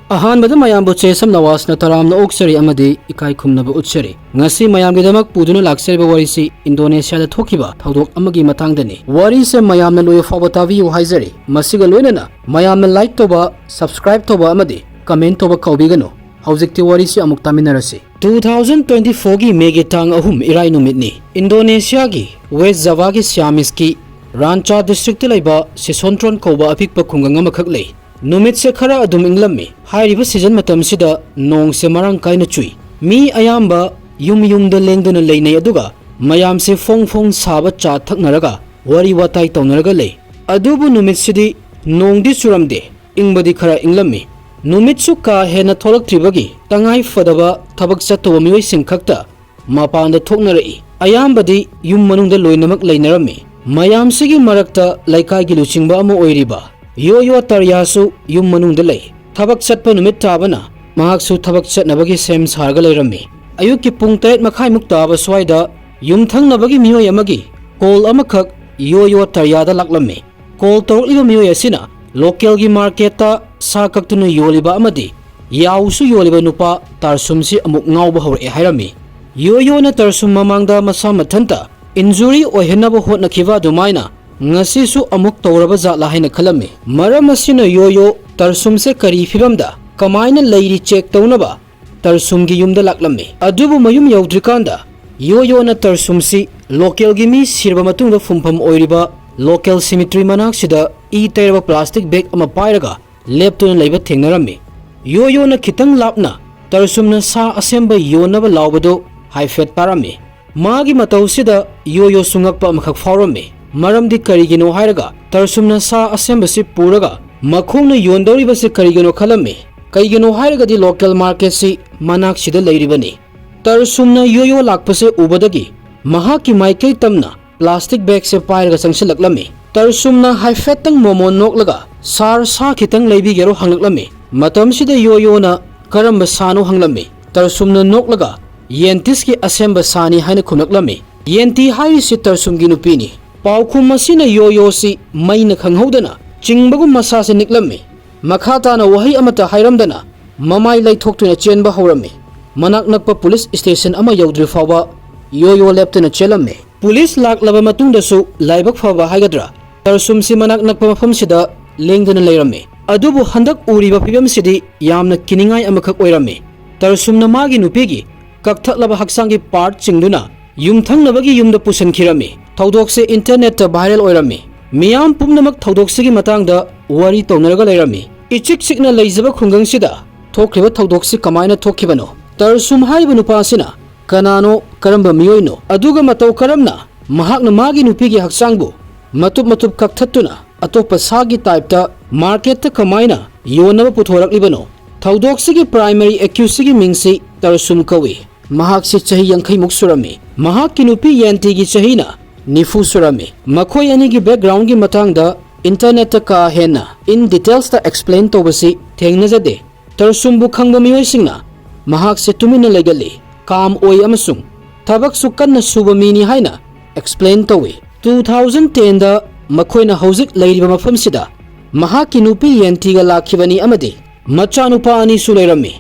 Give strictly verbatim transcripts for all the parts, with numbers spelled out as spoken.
ꯑꯍꯥꯟꯕꯗ ꯃꯌꯥꯝꯕꯨ ꯆꯦꯁꯝ ꯅꯋꯥꯖꯅ ꯇꯔꯥꯝꯅ ꯑꯣꯛꯆꯔꯤ ꯑꯃꯗꯤ ꯏꯀꯥꯏ ꯈꯨꯝꯅꯕ ꯎꯠꯆꯔꯤ꯫ ꯉꯁꯤ ꯃꯌꯥꯝꯒꯤꯗꯃꯛ ꯄꯨꯗꯨꯅ ꯂꯥꯛꯆꯔꯤꯕ ꯋꯥꯔꯤꯁꯤ ꯏꯟꯗꯣꯅꯦꯁꯤꯌꯥꯗ ꯊꯣꯛꯈꯤꯕ ꯊꯧꯗꯣꯛ ꯑꯃꯒꯤ ꯃꯇꯥꯡꯗꯅꯤ꯫ ꯋꯥꯔꯤꯁꯦ ꯃꯌꯥꯝꯅ ꯂꯣꯏꯕ ꯐꯥꯎꯕ ꯇꯥꯕꯤꯌꯨ ꯍꯥꯏꯖꯔꯤ꯫ ꯃꯁꯤꯒ ꯂꯣꯏꯅꯅ ꯃꯌꯥꯝꯅ like ꯇꯧꯕ, subscribe ꯇꯧꯕ ꯑꯃꯗꯤ comment ꯇꯧꯕ ꯀꯥꯎꯕꯤꯒꯅꯨ꯫ ꯍꯧꯖꯤꯛꯇꯤ ꯋꯥꯔꯤꯁꯤ ꯑꯃꯨꯛ ꯇꯥꯃꯤꯟꯅꯔꯁꯤ꯫ Two thousand twenty four ꯒꯤ May ꯒꯤ ꯇꯥꯡ ꯑꯍꯨꯝ ꯏꯔꯥꯏ ꯅꯨꯃꯤꯠꯅꯤ꯫ ꯏꯟꯗꯣꯅꯦꯁꯤꯌꯥꯒꯤ West Java ꯒꯤ Ciamis ꯀꯤ Ranca district ꯇ ꯂꯩꯕ Sisontrone ꯀꯧꯕ ꯑꯄꯤꯛꯄ ꯈꯨꯡꯒꯪ ꯑꯃꯈꯛ ꯂꯩ꯫ ꯅꯨꯃꯤꯠꯁꯦ ꯈꯔ ꯑꯗꯨꯝ ꯏꯪꯂꯝꯃꯤ꯫ ꯍꯥꯏꯔꯤꯕ season ꯃꯇꯝꯁꯤꯗ ꯅꯣꯡꯁꯦ ꯃꯔꯥꯡ ꯀꯥꯏꯅ ꯆꯨꯏ꯫ ꯃꯤ ꯑꯌꯥꯝꯕ ꯌꯨꯝ ꯌꯨꯝꯗ ꯂꯦꯡꯗꯨꯅ ꯂꯩꯅꯩ, ꯑꯗꯨꯒ ꯃꯌꯥꯝꯁꯦ ꯐꯣꯡ ꯐꯣꯡ ꯁꯥꯕ ꯆꯥ ꯊꯛꯅꯔꯒ ꯋꯥꯔꯤ ꯋꯥꯇꯥꯏ ꯇꯧꯅꯔꯒ ꯂꯩ꯫ ꯑꯗꯨꯕꯨ ꯅꯨꯃꯤꯠꯁꯤꯗꯤ ꯅꯣꯡꯗꯤ ꯆꯨꯔꯝꯗꯦ, ꯏꯪꯕꯗꯤ ꯈꯔ ꯏꯪꯂꯝꯃꯤ꯫ ꯅꯨꯃꯤꯠꯁꯨ ꯀꯥ ꯍꯦꯟꯅ ꯊꯣꯛꯂꯛꯇ꯭ꯔꯤꯕꯒꯤ ꯇꯉꯥꯏ ꯐꯗꯕ ꯊꯕꯛ ꯆꯠꯇꯧꯕ ꯃꯤꯑꯣꯏꯁꯤꯡ ꯈꯛꯇ ꯃꯄꯥꯟꯗ ꯊꯣꯛꯅꯔꯛꯏ꯫ ꯑꯌꯥꯝꯕꯗꯤ ꯌꯨꯝ ꯃꯅꯨꯡꯗ ꯂꯣꯏꯅꯃꯛ ꯂꯩꯅꯔꯝꯃꯤ꯫ ꯃꯌꯥꯝꯁꯤꯒꯤ ꯃꯔꯛꯇ ꯂꯩꯀꯥꯏꯒꯤ ꯂꯨꯆꯤꯡꯕ ꯑꯃ ꯑꯣꯏꯔꯤꯕ ꯌꯣꯌꯣ ꯇꯔꯌꯥꯁꯨ ꯌꯨꯝ ꯃꯅꯨꯡꯗ ꯂꯩ꯫ ꯊꯕꯛ ꯆꯠꯄ ꯅꯨꯃꯤꯠ ꯇꯥꯕꯅ ꯃꯍꯥꯛꯁꯨ ꯊꯕꯛ ꯆꯠꯅꯕꯒꯤ ꯁꯦꯝ ꯁꯥꯔꯒ ꯂꯩꯔꯝꯃꯤ꯫ ꯑꯌꯨꯛꯀꯤ ꯄꯨꯡ ꯇꯔꯦꯠ ꯃꯈꯥꯏꯃꯨꯛ ꯇꯥꯕ ꯁ꯭ꯋꯥꯏꯗ ꯌꯨꯝꯊꯪꯅꯕꯒꯤ ꯃꯤꯑꯣꯏ ꯑꯃꯒꯤ call ꯑꯃꯈꯛ ꯌꯣꯌꯣ ꯇꯔꯌꯥꯗ ꯂꯥꯛꯂꯝꯃꯤ꯫ Call ꯇꯧꯔꯛꯂꯤꯕ ꯃꯤꯑꯣꯏ ꯑꯁꯤꯅ local ꯒꯤ market ꯇ ꯁꯥ ꯀꯛꯇꯨꯅ ꯌꯣꯜꯂꯤꯕ ꯑꯃꯗꯤ ꯌꯥꯎꯁꯨ ꯌꯣꯜꯂꯤꯕ ꯅꯨꯄꯥ ꯇꯔꯁꯨꯝꯁꯤ ꯑꯃꯨꯛ ꯉꯥꯎꯕ ꯍꯧꯔꯛꯑꯦ ꯍꯥꯏꯔꯝꯃꯤ꯫ ꯌꯣꯌꯣꯅ ꯇꯔꯁꯨꯝ ꯃꯃꯥꯡꯗ ꯃꯁꯥ ꯃꯊꯟꯇ injury ꯑꯣꯏꯍꯟꯅꯕ ꯍꯣꯠꯅꯈꯤꯕ ꯑꯗꯨꯃꯥꯏꯅ ꯉꯁꯤꯁꯨ ꯑꯃꯨꯛ ꯇꯧꯔꯕ ꯖꯥꯠꯂꯥ ꯍꯥꯏꯅ ꯈꯜꯂꯝꯃꯤ꯫ ꯃꯔꯝ ꯑꯁꯤꯅ ꯌꯣꯌꯣ ꯇꯔꯁꯨꯝꯁꯦ ꯀꯔꯤ ꯐꯤꯕꯝꯗ ꯀꯃꯥꯏꯅ ꯂꯩꯔꯤ check ꯇꯧꯅꯕ ꯇꯔꯁꯨꯝꯒꯤ ꯌꯨꯝꯗ ꯂꯥꯛꯂꯝꯃꯤ꯫ ꯑꯗꯨꯕꯨ ꯃꯌꯨꯝ ꯌꯧꯗ꯭ꯔꯤꯀꯥꯟꯗ ꯌꯣꯌꯣꯅ ꯇꯔꯁꯨꯝꯁꯤ local ꯒꯤ ꯃꯤ ꯁꯤꯔꯕ ꯃꯇꯨꯡꯗ ꯐꯨꯝꯐꯝ ꯑꯣꯏꯔꯤꯕ local cemetery ꯃꯅꯥꯛꯁꯤꯗ E ꯇꯩꯔꯕ plastic bag ꯑꯃ ꯄꯥꯏꯔꯒ ꯂꯦꯞꯇꯨꯅ ꯂꯩꯕ ꯊꯦꯡꯅꯔꯝꯃꯤ꯫ ꯌꯣꯌꯣꯅ ꯈꯤꯇꯪ ꯂꯥꯞꯅ ꯇꯔꯁꯨꯝꯅ ꯁꯥ ꯑꯁꯦꯝꯕ ꯌꯣꯟꯅꯕ ꯂꯥꯎꯕꯗꯨ ꯍꯥꯏꯐꯦꯠ ꯇꯥꯔꯝꯃꯤ꯫ ꯃꯥꯒꯤ ꯃꯇꯧꯁꯤꯗ ꯌꯣꯌꯣꯁꯨ ꯉꯛꯄ ꯑꯃꯈꯛ ꯐꯥꯎꯔꯝꯃꯤ꯫ ꯃꯔꯝꯗꯤ ꯀꯔꯤꯒꯤꯅꯣ ꯍꯥꯏꯔꯒ ꯇꯔꯁꯨꯝꯅ ꯁꯥ ꯑꯁꯦꯝꯕꯁꯤ ꯄꯨꯔꯒ ꯃꯈꯣꯡꯅ ꯌꯣꯟꯗꯧꯔꯤꯕꯁꯤ ꯀꯔꯤꯒꯤꯅꯣ ꯈꯜꯂꯝꯃꯤ꯫ ꯀꯩꯒꯤꯅꯣ ꯍꯥꯏꯔꯒꯗꯤ local market ꯁꯤ ꯃꯅꯥꯛꯁꯤꯗ ꯂꯩꯔꯤꯕꯅꯤ꯫ ꯇꯔꯁꯨꯝꯅ ꯌꯣꯌꯣ ꯂꯥꯛꯄꯁꯦ ꯎꯕꯗꯒꯤ ꯃꯍꯥꯛꯀꯤ ꯃꯥꯏꯀꯩ ꯇꯝꯅ plastic bag ꯁꯦ ꯄꯥꯏꯔꯒ ꯆꯪꯁꯤꯜꯂꯛꯂꯝꯃꯤ꯫ ꯇꯔꯁꯨꯝꯅ ꯍꯥꯏꯐꯦꯠꯇꯪ ꯃꯣꯃꯣꯟ ꯅꯣꯛꯂꯒ, "Sir, ꯁꯥ ꯈꯤꯇꯪ ꯂꯩꯕꯤꯒꯦꯔꯣ?" ꯍꯪꯂꯛꯂꯝꯃꯤ꯫ ꯃꯇꯝꯁꯤꯗ ꯌꯣꯌꯣꯅ "ꯀꯔꯝꯕ ꯁꯥꯅꯣ?" ꯍꯪꯂꯝꯃꯤ꯫ ꯇꯔꯁꯨꯝꯅ ꯅꯣꯛꯂꯒ, "Yentis ꯀꯤ ꯑꯁꯦꯝꯕ ꯁꯥꯅꯤ" ꯍꯥꯏꯅ ꯈꯨꯝꯂꯛꯂꯝꯃꯤ꯫ ꯌꯦꯟꯇꯤ ꯍꯥꯏꯔꯤꯁꯤ ꯇꯔꯁꯨꯝꯒꯤ ꯅꯨꯄꯤꯅꯤ꯫ ꯄꯥꯎꯈꯨꯝ ꯑꯁꯤꯅ ꯌꯣꯌꯣꯁꯤ ꯃꯩꯅ ꯈꯪꯍꯧꯗꯅ ꯆꯤꯡꯕꯒꯨꯝ ꯃꯁꯥꯁꯦ ꯅꯤꯛꯂꯝꯃꯤ꯫ ꯃꯈꯥ ꯇꯥꯅ ꯋꯥꯍꯩ ꯑꯃꯠꯇ ꯍꯥꯏꯔꯝꯗꯅ ꯃꯃꯥꯏ ꯂꯩꯊꯣꯛꯇꯨꯅ ꯆꯦꯟꯕ ꯍꯧꯔꯝꯃꯤ꯫ ꯃꯅꯥꯛ ꯅꯛꯄ ꯄꯨꯂꯤꯁ ꯁ꯭ꯇꯦꯁꯟ ꯑꯃ ꯌꯧꯗ꯭ꯔꯤ ꯐꯥꯎꯕ ꯌꯣ ꯌꯣ ꯂꯦꯞꯇꯅ ꯆꯦꯜꯂꯝꯃꯤ꯫ ꯄꯨꯂꯤꯁ ꯂꯥꯛꯂꯕ ꯃꯇꯨꯡꯗꯁꯨ ꯂꯥꯏꯕꯛ ꯐꯕ ꯍꯥꯏꯒꯗ꯭ꯔꯥ, ꯇꯔꯁꯨꯝꯁꯤ ꯃꯅꯥꯛ ꯅꯛꯄ ꯃꯐꯝꯁꯤꯗ ꯂꯦꯡꯗꯅ ꯂꯩꯔꯝꯃꯤ꯫ ꯑꯗꯨꯕꯨ ꯍꯟꯗꯛ ꯎꯔꯤꯕ ꯐꯤꯕꯝꯁꯤꯗꯤ ꯌꯥꯝꯅ ꯀꯤꯅꯤꯡꯉꯥꯏ ꯑꯃꯈꯛ ꯑꯣꯏꯔꯝꯃꯤ꯫ ꯇꯔꯁꯨꯝꯅ ꯃꯥꯒꯤ ꯅꯨꯄꯤꯒꯤ ꯀꯛꯊꯠꯂꯕ ꯍꯛꯆꯥꯡꯒꯤ ꯄꯥꯔꯠꯁꯤꯡꯗꯨꯅ ꯌꯨꯝꯊꯪꯅꯕꯒꯤ ꯌꯨꯝꯗ ꯄꯨꯁꯤꯟꯈꯤꯔꯝꯃꯤ꯫ ꯊꯧꯗꯣꯛꯁꯦ ꯏꯟꯇꯔꯅꯦꯠꯇ ꯚꯥꯏꯔꯦꯜ ꯑꯣꯏꯔꯝꯃꯤ꯫ ꯃꯤꯌꯥꯝ ꯄꯨꯝꯅꯃꯛ ꯊꯧꯗꯣꯛꯁꯤꯒꯤ ꯃꯇꯥꯡꯗ ꯋꯥꯔꯤ ꯇꯧꯅꯔꯒ ꯂꯩꯔꯝꯃꯤ꯫ ꯏꯆꯤꯛ ꯆꯤꯛꯅ ꯂꯩꯖꯕ ꯈꯨꯡꯒꯪꯁꯤꯗ ꯊꯣꯛꯈ꯭ꯔꯤꯕ ꯊꯧꯗꯣꯛꯁꯤ ꯀꯃꯥꯏꯅ ꯊꯣꯛꯈꯤꯕꯅꯣ? ꯇꯔꯁꯨꯝ ꯍꯥꯏꯔꯤꯕ ꯅꯨꯄꯥꯁꯤꯅ ꯀꯅꯥꯅꯣ, ꯀꯔꯝꯕ ꯃꯤꯑꯣꯏꯅꯣ, ꯑꯗꯨꯒ ꯃꯇꯧ ꯀꯔꯝꯅ ꯃꯍꯥꯛꯅ ꯃꯥꯒꯤ ꯅꯨꯄꯤꯒꯤ ꯍꯛꯆꯥꯡꯕꯨ ꯃꯇꯨꯞ ꯃꯇꯨꯞ ꯀꯛꯊꯠꯇꯨꯅ ꯑꯇꯣꯞꯄ ꯁꯥꯒꯤ ꯇꯥꯏꯞꯇ ꯃꯥꯔꯀꯦꯠꯇ ꯀꯃꯥꯏꯅ ꯌꯣꯟꯅꯕ ꯄꯨꯊꯣꯔꯛꯂꯤꯕꯅꯣ? ꯊꯧꯗꯣꯛꯁꯤꯒꯤ ꯄ꯭ꯔꯥꯏꯃꯔꯤ ꯑꯦꯀ꯭ꯌꯨꯁꯁꯤꯒꯤ ꯃꯤꯡꯁꯤ ꯇꯔꯁꯨꯝ ꯀꯧꯏ꯫ ꯃꯍꯥꯛꯁꯤ ꯆꯍꯤ ꯌꯥꯡꯈꯩꯃꯨꯛ ꯁꯨꯔꯝꯃꯤ꯫ ꯃꯍꯥꯛꯀꯤ ꯅꯨꯄꯤ ꯌꯦꯟꯇꯤꯒꯤ ꯆꯍꯤꯅ ꯅꯤꯐꯨ ꯁꯨꯔꯝꯃꯤ꯫ ꯃꯈꯣꯏ ꯑꯅꯤꯒꯤ ꯕꯦꯛꯒ꯭ꯔꯥꯎꯟꯒꯤ ꯃꯇꯥꯡꯗ ꯏꯟꯇꯔꯅꯦꯠꯇ ꯀꯥ ꯍꯦꯟꯅ in detailsꯇ explain ꯇꯧꯕꯁꯤ ꯊꯦꯡꯅꯖꯗꯦ꯫ ꯇꯔꯁꯨꯝꯕꯨ ꯈꯪꯕ ꯃꯤꯑꯣꯏꯁꯤꯡꯅ ꯃꯍꯥꯛꯁꯦ ꯇꯨꯃꯤꯟꯅ ꯂꯩꯒꯜꯂꯤ, calm ꯑꯣꯏ ꯑꯃꯁꯨꯡ ꯊꯕꯛꯁꯨ ꯀꯟꯅ ꯁꯨꯕ ꯃꯤꯅꯤ ꯍꯥꯏꯅ explain ꯇꯧꯏ꯫ Two thousand tenꯗ ꯃꯈꯣꯏꯅ ꯍꯧꯖꯤꯛ ꯂꯩꯔꯤꯕ ꯃꯐꯝꯁꯤꯗ ꯃꯍꯥꯛꯀꯤ ꯅꯨꯄꯤ ꯌꯦꯟꯇꯤꯒ ꯂꯥꯛꯈꯤꯕꯅꯤ ꯑꯃꯗꯤ ꯃꯆꯥꯅꯨꯄꯥ ꯑꯅꯤꯁꯨ ꯂꯩꯔꯝꯃꯤ꯫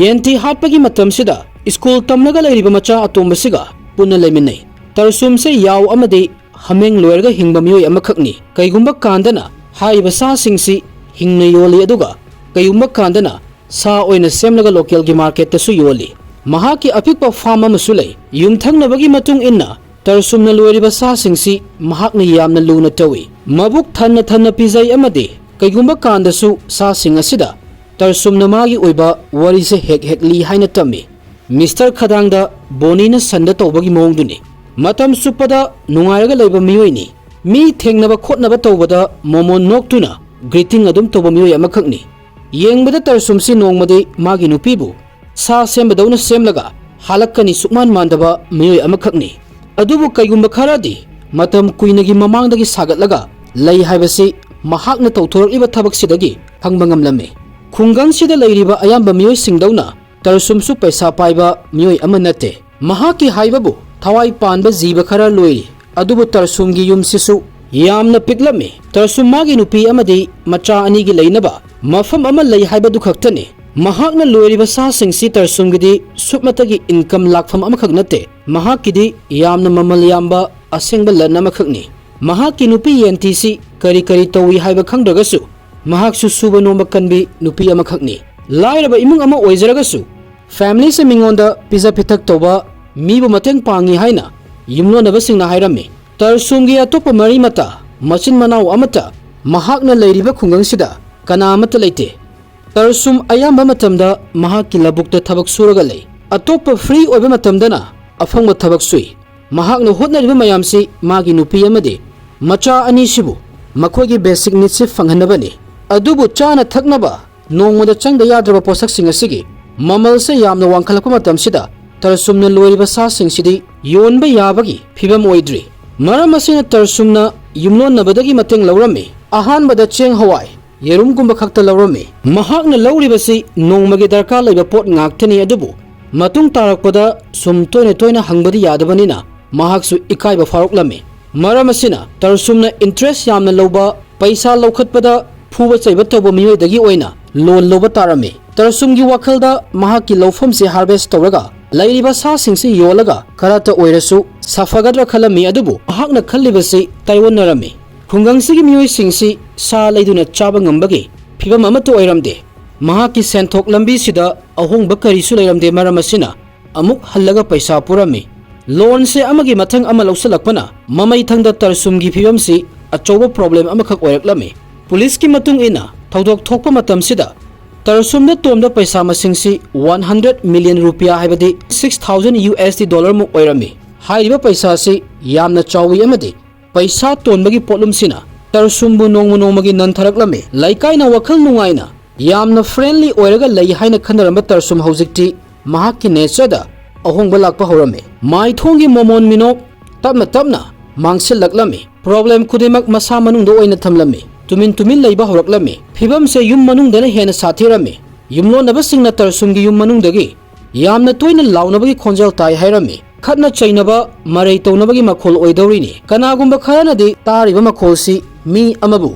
ꯌꯦꯟꯇꯤ ꯍꯥꯠꯄꯒꯤ ꯃꯇꯝꯁꯤꯗ ꯁ꯭ꯀꯨꯜ ꯇꯝꯂꯒ ꯂꯩꯔꯤꯕ ꯃꯆꯥ ꯑꯇꯣꯝꯕꯁꯤꯒ ꯄꯨꯟꯅ ꯂꯩꯃꯤꯟꯅꯩ꯫ ꯇꯔꯁꯨꯝꯁꯦ ꯌꯥꯎ ꯑꯃꯗꯤ ꯍꯥꯃꯦꯡ ꯂꯣꯏꯔꯒ ꯍꯤꯡꯕ ꯃꯤꯑꯣꯏ ꯑꯃꯈꯛꯅꯤ꯫ ꯀꯩꯒꯨꯝꯕ ꯀꯥꯟꯗꯅ ꯍꯥꯏꯔꯤꯕ ꯁꯥꯁꯤꯡꯁꯤ ꯍꯤꯡꯅ ꯌꯣꯜꯂꯤ, ꯑꯗꯨꯒ ꯀꯩꯒꯨꯝꯕ ꯀꯥꯟꯗꯅ ꯁꯥ ꯑꯣꯏꯅ ꯁꯦꯝꯂꯒ ꯂꯣꯀꯦꯜꯒꯤ ꯃꯥꯔꯀꯦꯠꯇꯁꯨ ꯌꯣꯜꯂꯤ꯫ ꯃꯍꯥꯛꯀꯤ ꯑꯄꯤꯛꯄ ꯐꯥꯔꯝ ꯑꯃꯁꯨ ꯂꯩ꯫ ꯌꯨꯝꯊꯪꯅꯕꯒꯤ ꯃꯇꯨꯡ ꯏꯟꯅ ꯇꯔꯁꯨꯝꯅ ꯂꯣꯏꯔꯤꯕ ꯁꯥꯁꯤꯡꯁꯤ ꯃꯍꯥꯛꯅ ꯌꯥꯝꯅ ꯂꯨꯅ ꯇꯧꯏ꯫ ꯃꯕꯨꯛ ꯊꯟꯅ ꯊꯟꯅ ꯄꯤꯖꯩ ꯑꯃꯗꯤ ꯀꯩꯒꯨꯝꯕ ꯀꯥꯟꯗꯁꯨ ꯁꯥꯁꯤꯡ ꯑꯁꯤꯗ ꯇꯔꯁꯨꯝꯅ ꯃꯥꯒꯤ ꯑꯣꯏꯕ ꯋꯥꯔꯤꯁꯦ ꯍꯦꯛ ꯍꯦꯛ ꯂꯤ ꯍꯥꯏꯅ ꯇꯝꯃꯤ꯫ ꯃꯤꯁꯇꯔ ꯈꯗꯥꯡꯗ ꯕꯣꯅꯤꯅ ꯁꯟꯗ ꯇꯧꯕꯒꯤ ꯃꯑꯣꯡꯗꯨꯅꯤ꯫ ꯃꯇꯝ ꯆꯨꯞꯄꯗ ꯅꯨꯡꯉꯥꯏꯔꯒ ꯂꯩꯕ ꯃꯤꯑꯣꯏꯅꯤ꯫ ꯃꯤ ꯊꯦꯡꯅꯕ ꯈꯣꯠꯅꯕ ꯇꯧꯕꯗ ꯃꯣꯃꯣꯟ ꯅꯣꯛꯇꯨꯅ greeting ꯑꯗꯨꯝ ꯇꯧꯕ ꯃꯤꯑꯣꯏ ꯑꯃꯈꯛꯅꯤ꯫ ꯌꯦꯡꯕꯗ ꯇꯔꯁꯨꯝꯁꯤ ꯅꯣꯡꯃꯗꯤ ꯃꯥꯒꯤ ꯅꯨꯄꯤꯕꯨ ꯁꯥ ꯁꯦꯝꯕꯗꯧꯅ ꯁꯦꯝꯂꯒ ꯍꯥꯜꯂꯛꯀꯅꯤ ꯁꯨꯛꯃꯥꯟ ꯃꯥꯟꯗꯕ ꯃꯤꯑꯣꯏ ꯑꯃꯈꯛꯅꯤ꯫ ꯑꯗꯨꯕꯨ ꯀꯩꯒꯨꯝꯕ ꯈꯔꯗꯤ ꯃꯇꯝ ꯀꯨꯏꯅꯒꯤ ꯃꯃꯥꯡꯗꯒꯤ ꯁꯥꯒꯠꯂꯒ ꯂꯩ ꯍꯥꯏꯕꯁꯤ ꯃꯍꯥꯛꯅ ꯇꯧꯊꯣꯔꯛꯂꯤꯕ ꯊꯕꯛꯁꯤꯗꯒꯤ ꯈꯪꯕ ꯉꯝꯂꯝꯃꯤ꯫ ꯈꯨꯡꯒꯪꯁꯤꯗ ꯂꯩꯔꯤꯕ ꯑꯌꯥꯝꯕ ꯃꯤꯑꯣꯏꯁꯤꯡꯗꯧꯅ ꯇꯔꯁꯨꯝꯁꯨ ꯄꯩꯁꯥ ꯄꯥꯏꯕ ꯃꯤꯑꯣꯏ ꯑꯃ ꯅꯠꯇꯦ꯫ ꯃꯍꯥꯛꯀꯤ ꯍꯥꯏꯕꯕꯨ ꯊꯋꯥꯏ ꯄꯥꯟꯕ ꯖꯤꯕ ꯈꯔ ꯂꯣꯏꯔꯤ꯫ ꯑꯗꯨꯕꯨ ꯇꯔꯁꯨꯝꯒꯤ ꯌꯨꯝꯁꯤꯁꯨ ꯌꯥꯝꯅ ꯄꯤꯛꯂꯝꯃꯤ꯫ ꯇꯔꯁꯨꯝ ꯃꯥꯒꯤ ꯅꯨꯄꯤ ꯑꯃꯗꯤ ꯃꯆꯥ ꯑꯅꯤꯒꯤ ꯂꯩꯅꯕ ꯃꯐꯝ ꯑꯃ ꯂꯩ ꯍꯥꯏꯕꯗꯨ ꯈꯛꯇꯅꯤ꯫ ꯃꯍꯥꯛꯅ ꯂꯣꯏꯔꯤꯕ ꯁꯥꯁꯤꯡꯁꯤ ꯇꯔꯁꯨꯝꯒꯤꯗꯤ ꯁꯨꯞꯅꯇꯒꯤ ꯏꯟꯀꯝ ꯂꯥꯛꯐꯝ ꯑꯃꯈꯛ ꯅꯠꯇꯦ, ꯃꯍꯥꯛꯀꯤꯗꯤ ꯌꯥꯝꯅ ꯃꯃꯜ ꯌꯥꯝꯕ ꯑꯁꯦꯡꯕ ꯂꯟ ꯑꯃꯈꯛꯅꯤ꯫ ꯃꯍꯥꯛꯀꯤ ꯅꯨꯄꯤ ꯌꯦꯟꯇꯤꯁꯤ ꯀꯔꯤ ꯀꯔꯤ ꯇꯧꯏ ꯍꯥꯏꯕ ꯈꯪꯗ꯭ꯔꯒꯁꯨ, ꯃꯍꯥꯛꯁꯨ ꯁꯨꯕ ꯅꯣꯝꯕ ꯀꯟꯕꯤ ꯅꯨꯄꯤ ꯑꯃꯈꯛꯅꯤ꯫ ꯂꯥꯏꯔꯕ ꯏꯃꯨꯡ ꯑꯃ ꯑꯣꯏꯖꯔꯒꯁꯨ, ꯐꯦꯃꯤꯂꯤꯁꯦ ꯃꯤꯉꯣꯟꯗ ꯄꯤꯖ ꯄꯤꯊꯛ ꯇꯧꯕ, ꯃꯤꯕꯨ ꯃꯇꯦꯡ ꯄꯥꯡꯉꯤ ꯍꯥꯏꯅ ꯌꯨꯝꯂꯣꯟꯅꯕꯁꯤꯡꯅ ꯍꯥꯏꯔꯝꯃꯤ꯫ ꯇꯔꯁꯨꯝꯒꯤ ꯑꯇꯣꯞꯄ ꯃꯔꯤ ꯃꯇꯥ, ꯃꯆꯤꯟ ꯃꯅꯥꯎ ꯑꯃꯠꯇ ꯃꯍꯥꯛꯅ ꯂꯩꯔꯤꯕ ꯈꯨꯡꯒꯪꯁꯤꯗ ꯀꯅꯥ ꯑꯃꯠꯇ ꯂꯩꯇꯦ꯫ ꯇꯔꯁꯨꯝ ꯑꯌꯥꯝꯕ ꯃꯇꯝꯗ ꯃꯍꯥꯛꯀꯤ ꯂꯧꯕꯨꯛꯇ ꯊꯕꯛ ꯁꯨꯔꯒ ꯂꯩ꯫ ꯑꯇꯣꯞꯄ ꯐ꯭ꯔꯤ ꯑꯣꯏꯕ ꯃꯇꯝꯗꯅ ꯑꯐꯪꯕ ꯊꯕꯛ ꯁꯨꯏ꯫ ꯃꯍꯥꯛꯅ ꯍꯣꯠꯅꯔꯤꯕ ꯃꯌꯥꯝꯁꯤ ꯃꯥꯒꯤ ꯅꯨꯄꯤ ꯑꯃꯗꯤ ꯃꯆꯥ ꯑꯅꯤꯁꯤꯕꯨ ꯃꯈꯣꯏꯒꯤ ꯕꯦꯁꯤꯛ ꯅꯤꯗꯁꯤ ꯐꯪꯍꯟꯅꯕꯅꯤ꯫ ꯑꯗꯨꯕꯨ ꯆꯥꯅ ꯊꯛꯅꯕ ꯅꯣꯡꯃꯗ ꯆꯪꯗ ꯌꯥꯗ꯭ꯔꯕ ꯄꯣꯠꯁꯛꯁꯤꯡ ꯑꯁꯤꯒꯤ ꯃꯃꯜꯁꯦ ꯌꯥꯝꯅ ꯋꯥꯡꯈꯠꯂꯛꯄ ꯃꯇꯝꯁꯤꯗ ꯇꯔꯁꯨꯝꯅ ꯂꯣꯏꯔꯤꯕ ꯁꯥꯁꯤꯡꯁꯤꯗꯤ ꯌꯣꯟꯕ ꯌꯥꯕꯒꯤ ꯐꯤꯕꯝ ꯑꯣꯏꯗ꯭ꯔꯤ꯫ ꯃꯔꯝ ꯑꯁꯤꯅ ꯇꯔꯁꯨꯝꯅ ꯌꯨꯝꯂꯣꯟꯅꯕꯗꯒꯤ ꯃꯇꯦꯡ ꯂꯧꯔꯝꯃꯤ꯫ ꯑꯍꯥꯟꯕꯗ ꯆꯦꯡ, ꯍꯋꯥꯏ, ꯌꯦꯔꯨꯝꯒꯨꯝꯕ ꯈꯛꯇ ꯂꯧꯔꯝꯃꯤ꯫ ꯃꯍꯥꯛꯅ ꯂꯧꯔꯤꯕꯁꯤ ꯅꯣꯡꯃꯒꯤ ꯗꯔꯀꯥꯔ ꯂꯩꯕ ꯄꯣꯠ ꯉꯥꯛꯇꯅꯤ, ꯑꯗꯨꯕꯨ ꯃꯇꯨꯡ ꯇꯥꯔꯛꯄꯗ ꯁꯨꯝ ꯇꯣꯏꯅ ꯇꯣꯏꯅ ꯍꯪꯕꯗꯤ ꯌꯥꯗꯕꯅꯤꯅ ꯃꯍꯥꯛꯁꯨ ꯏꯀꯥꯏꯕ ꯐꯥꯎꯔꯛꯂꯝꯃꯤ꯫ ꯃꯔꯝ ꯑꯁꯤꯅ ꯇꯔꯁꯨꯝꯅ ꯏꯟꯇꯔꯦꯁ ꯌꯥꯝꯅ ꯂꯧꯕ, ꯄꯩꯁꯥ ꯂꯧꯈꯠꯄꯗ ꯐꯨꯕ ꯆꯩꯕ ꯇꯧꯕ ꯃꯤꯑꯣꯏꯗꯒꯤ ꯑꯣꯏꯅ ꯂꯣꯟ ꯂꯧꯕ ꯇꯥꯔꯝꯃꯤ꯫ ꯇꯔꯁꯨꯝꯒꯤ ꯋꯥꯈꯜꯗ ꯃꯍꯥꯛꯀꯤ ꯂꯧꯐꯝꯁꯤ ꯍꯥꯔꯚꯦꯁ ꯇꯧꯔꯒ ꯂꯩꯔꯤꯕ ꯁꯥꯁꯤꯡꯁꯤ ꯌꯣꯜꯂꯒ ꯈꯔꯇ ꯑꯣꯏꯔꯁꯨ ꯁꯥꯐꯒꯗ꯭ꯔꯥ ꯈꯜꯂꯝꯃꯤ, ꯑꯗꯨꯕꯨ ꯃꯍꯥꯛꯅ ꯈꯜꯂꯤꯕꯁꯤ ꯇꯥꯏꯑꯣꯟꯅꯔꯝꯃꯤ꯫ ꯈꯨꯡꯒꯪꯁꯤꯒꯤ ꯃꯤꯑꯣꯏꯁꯤꯡꯁꯤ ꯁꯥ ꯂꯩꯗꯨꯅ ꯆꯥꯕ ꯉꯝꯕꯒꯤ ꯐꯤꯕꯝ ꯑꯃꯠꯇ ꯑꯣꯏꯔꯝꯗꯦ꯫ ꯃꯍꯥꯛꯀꯤ ꯁꯦꯟꯊꯣꯛ ꯂꯝꯕꯤꯁꯤꯗ ꯑꯍꯣꯡꯕ ꯀꯔꯤꯁꯨ ꯂꯩꯔꯝꯗꯦ꯫ ꯃꯔꯝ ꯑꯁꯤꯅ ꯑꯃꯨꯛ ꯍꯜꯂꯒ ꯄꯩꯁꯥ ꯄꯨꯔꯝꯃꯤ꯫ ꯂꯣꯟꯁꯦ ꯑꯃꯒꯤ ꯃꯊꯪ ꯑꯃ ꯂꯧꯁꯤꯜꯂꯛꯄꯅ ꯃꯃꯩꯊꯪꯗ ꯇꯔꯁꯨꯝꯒꯤ ꯐꯤꯕꯝꯁꯤ ꯑꯆꯧꯕ ꯄ꯭ꯔꯣꯕ꯭ꯂꯦꯝ ꯑꯃꯈꯛ ꯑꯣꯏꯔꯛꯂꯝꯃꯤ꯫ ꯄꯨꯂꯤꯁꯀꯤ ꯃꯇꯨꯡ ꯏꯟꯅ ꯊꯧꯗꯣꯛ ꯊꯣꯛꯄ ꯃꯇꯝꯁꯤꯗ ꯇꯔꯁꯨꯝꯗ ꯇꯣꯟꯕ ꯄꯩꯁꯥ ꯃꯁꯤꯡꯁꯤ ꯋꯥꯟ ꯍꯟꯗ꯭ꯔꯦꯠ ꯃꯤꯂꯤꯌꯟ ꯔꯨꯄꯤꯌꯥ, ꯍꯥꯏꯕꯗꯤ six thousand U S D ꯗꯣꯂꯔꯃꯨꯛ ꯑꯣꯏꯔꯝꯃꯤ꯫ ꯍꯥꯏꯔꯤꯕ ꯄꯩꯁꯥꯁꯤ ꯌꯥꯝꯅ ꯆꯥꯎꯏ ꯑꯃꯗꯤ ꯄꯩꯁꯥ ꯇꯣꯟꯕꯒꯤ ꯄꯣꯠꯂꯨꯝꯁꯤꯅ ꯇꯔꯁꯨꯝꯕꯨ ꯅꯣꯡꯃ ꯅꯣꯡꯃꯒꯤ ꯅꯟꯊꯔꯛꯂꯝꯃꯤ꯫ ꯂꯩꯀꯥꯏꯅ ꯋꯥꯈꯜ ꯅꯨꯡꯉꯥꯏꯅ ꯌꯥꯝꯅ ꯐ꯭ꯔꯦꯟꯂꯤ ꯑꯣꯏꯔꯒ ꯂꯩ ꯍꯥꯏꯅ ꯈꯟꯅꯔꯝꯕ ꯇꯔꯁꯨꯝ ꯍꯧꯖꯤꯛꯇꯤ ꯃꯍꯥꯛꯀꯤ ꯅꯦꯆꯔꯗ ꯑꯍꯣꯡꯕ ꯂꯥꯛꯄ ꯍꯧꯔꯝꯃꯤ꯫ ꯃꯥꯏꯊꯣꯡꯒꯤ ꯃꯣꯃꯣꯟ ꯃꯤꯅꯣꯛ ꯇꯞꯅ ꯇꯞꯅ ꯃꯥꯡꯁꯤꯜꯂꯛꯂꯝꯃꯤ꯫ ꯄ꯭ꯔꯣꯕ꯭ꯂꯦꯝ ꯈꯨꯗꯤꯡꯃꯛ ꯃꯁꯥ ꯃꯅꯨꯡꯗ ꯑꯣꯏꯅ ꯊꯝꯂꯝꯃꯤ꯫ ꯇꯨꯃꯤꯟ ꯇꯨꯃꯤꯟ ꯂꯩꯕ ꯍꯧꯔꯛꯂꯝꯃꯤ꯫ ꯐꯤꯕꯝꯁꯦ ꯌꯨꯝ ꯃꯅꯨꯡꯗꯅ ꯍꯦꯟꯅ ꯁꯥꯊꯤꯔꯝꯃꯤ꯫ ꯌꯨꯝꯂꯣꯟꯅꯕꯁꯤꯡꯅ ꯇꯔꯁꯨꯝꯒꯤ ꯌꯨꯝ ꯃꯅꯨꯡꯗꯒꯤ ꯌꯥꯝꯅ ꯇꯣꯏꯅ ꯂꯥꯎꯅꯕꯒꯤ ꯈꯣꯟꯖꯦꯜ ꯇꯥꯏ ꯍꯥꯏꯔꯝꯃꯤ꯫ ꯈꯠꯅ ꯆꯩꯅꯕ, ꯃꯔꯩ ꯇꯧꯅꯕꯒꯤ ꯃꯈꯣꯜ ꯑꯣꯏꯗꯧꯔꯤꯅꯤ꯫ ꯀꯅꯥꯒꯨꯝꯕ ꯈꯔꯅꯗꯤ ꯇꯥꯔꯤꯕ ꯃꯈꯣꯜꯁꯤ ꯃꯤ ꯑꯃꯕꯨ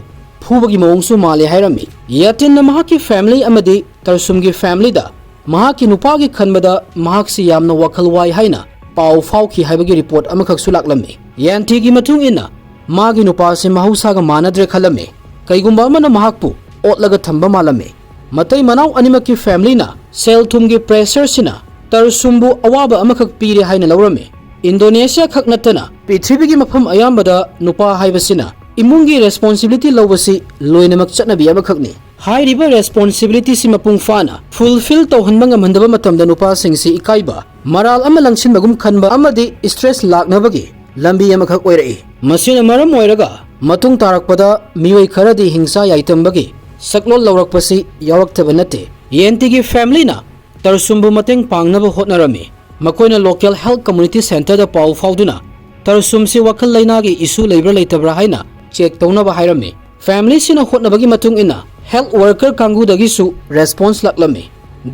ꯐꯨꯕꯒꯤ ꯃꯑꯣꯡꯁꯨ ꯃꯥꯜꯂꯦ ꯍꯥꯏꯔꯝꯃꯤ꯫ ꯌꯥꯇꯤꯟꯅ ꯃꯍꯥꯛꯀꯤ ꯐꯦꯃꯤꯂꯤ ꯑꯃꯗꯤ ꯇꯔꯁꯨꯝꯒꯤ ꯐꯦꯃꯤꯂꯤꯗ ꯃꯍꯥꯛꯀꯤ ꯅꯨꯄꯥꯒꯤ ꯈꯟꯕꯗ ꯃꯍꯥꯛꯁꯤ ꯌꯥꯝꯅ ꯋꯥꯈꯜ ꯋꯥꯏ ꯍꯥꯏꯅ ꯄꯥꯎ ꯐꯥꯎꯈꯤ ꯍꯥꯏꯕꯒꯤ ꯔꯤꯄꯣꯔꯠ ꯑꯃꯈꯛꯁꯨ ꯂꯥꯛꯂꯝꯃꯤ꯫ ꯌꯥꯟꯇꯤꯒꯤ ꯃꯇꯨꯡ ꯏꯟꯅ ꯃꯥꯒꯤ ꯅꯨꯄꯥꯁꯤ ꯃꯍꯧꯁꯥꯒ ꯃꯥꯟꯅꯗ꯭ꯔꯦ ꯈꯜꯂꯝꯃꯤ꯫ ꯀꯩꯒꯨꯝꯕ ꯑꯃꯅ ꯃꯍꯥꯛꯄꯨ ꯑꯣꯠꯂꯒ ꯊꯝꯕ ꯃꯥꯜꯂꯝꯃꯤ꯫ ꯃꯇꯩ ꯃꯅꯥꯎ ꯑꯅꯤꯃꯛꯀꯤ ꯐꯦꯃꯤꯂꯤꯅ ꯁꯦꯜ ꯊꯨꯝꯒꯤ ꯄ꯭ꯔꯦꯁꯔꯁꯤꯅ ꯇꯔꯁꯨꯝꯕꯨ ꯑꯋꯥꯕ ꯑꯃꯈꯛ ꯄꯤꯔꯦ ꯍꯥꯏꯅ ꯂꯧꯔꯝꯃꯤ꯫ ꯏꯟꯗꯣꯅꯦꯁꯤꯌꯥ ꯈꯛ ꯅꯠꯇꯅ ꯄ꯭ꯔꯤꯊꯤꯕꯤꯒꯤ ꯃꯐꯝ ꯑꯌꯥꯝꯕꯗ ꯅꯨꯄꯥ ꯍꯥꯏꯕꯁꯤꯅ ꯏꯃꯨꯡꯒꯤ ꯔꯦꯁꯄꯣꯟꯁꯤꯕꯤꯂꯤꯇꯤ ꯂꯧꯕꯁꯤ ꯂꯣꯏꯅꯃꯛ ꯆꯠꯅꯕꯤ ꯑꯃꯈꯛꯅꯤ꯫ ꯍꯥꯏꯔꯤꯕ ꯔꯦꯁꯄꯣꯟꯁꯤꯕꯤꯂꯤꯇꯤꯁꯤ ꯃꯄꯨꯡ ꯐꯥꯅ ꯐꯨꯜꯐꯤꯜ ꯇꯧꯍꯟꯕ ꯉꯝꯍꯟꯗꯕ ꯃꯇꯝꯗ ꯅꯨꯄꯥꯁꯤꯡꯁꯤ ꯏꯀꯥꯏꯕ, ꯃꯔꯥꯜ ꯑꯃ ꯂꯪꯁꯤꯟꯕꯒꯨꯝ ꯈꯟꯕ ꯑꯃꯗꯤ ꯁ꯭ꯇ꯭ꯔꯦꯁ ꯂꯥꯛꯅꯕꯒꯤ ꯂꯝꯕꯤ ꯑꯃꯈꯛ ꯑꯣꯏꯔꯛꯏ꯫ ꯃꯁꯤꯅ ꯃꯔꯝ ꯑꯣꯏꯔꯒ ꯃꯇꯨꯡ ꯇꯥꯔꯛꯄꯗ ꯃꯤꯑꯣꯏ ꯈꯔꯗꯤ ꯍꯤꯡꯁꯥ ꯌꯥꯏꯇꯝꯕꯒꯤ ꯁꯛꯂꯣꯟ ꯂꯧꯔꯛꯄꯁꯤ ꯌꯥꯎꯔꯛꯇꯕ ꯅꯠꯇꯦ꯫ ꯌꯦꯟꯇꯤꯒꯤ ꯐꯦꯃꯤꯂꯤꯅ ꯇꯔꯁꯨꯝꯕꯨ ꯃꯇꯦꯡ ꯄꯥꯡꯅꯕ ꯍꯣꯠꯅꯔꯝꯃꯤ꯫ ꯃꯈꯣꯏꯅ ꯂꯣꯀꯦꯜ ꯍꯦꯜꯊ ꯀꯝꯃ꯭ꯌꯨꯅꯤꯇꯤ ꯁꯦꯟꯇꯔꯗ ꯄꯥꯎ ꯐꯥꯎꯗꯨꯅ ꯇꯔꯁꯨꯝꯁꯤ ꯋꯥꯈꯜ ꯂꯩꯅꯥꯒꯤ ꯏꯁꯨ ꯂꯩꯕ꯭ꯔꯥ ꯂꯩꯇꯕ꯭ꯔꯥ ꯍꯥꯏꯅ ꯆꯦꯛ ꯇꯧꯅꯕ ꯍꯥꯏꯔꯝꯃꯤ꯫ ꯐꯦꯃꯤꯂꯤꯁꯤꯅ ꯍꯣꯠꯅꯕꯒꯤ ꯃꯇꯨꯡ ꯏꯟꯅ ꯍꯦꯜꯊ ꯋꯥꯔꯀꯔ ꯀꯥꯡꯕꯨꯗꯒꯤꯁꯨ ꯔꯦꯁꯄꯣꯟꯁ ꯂꯥꯛꯂꯝꯃꯤ꯫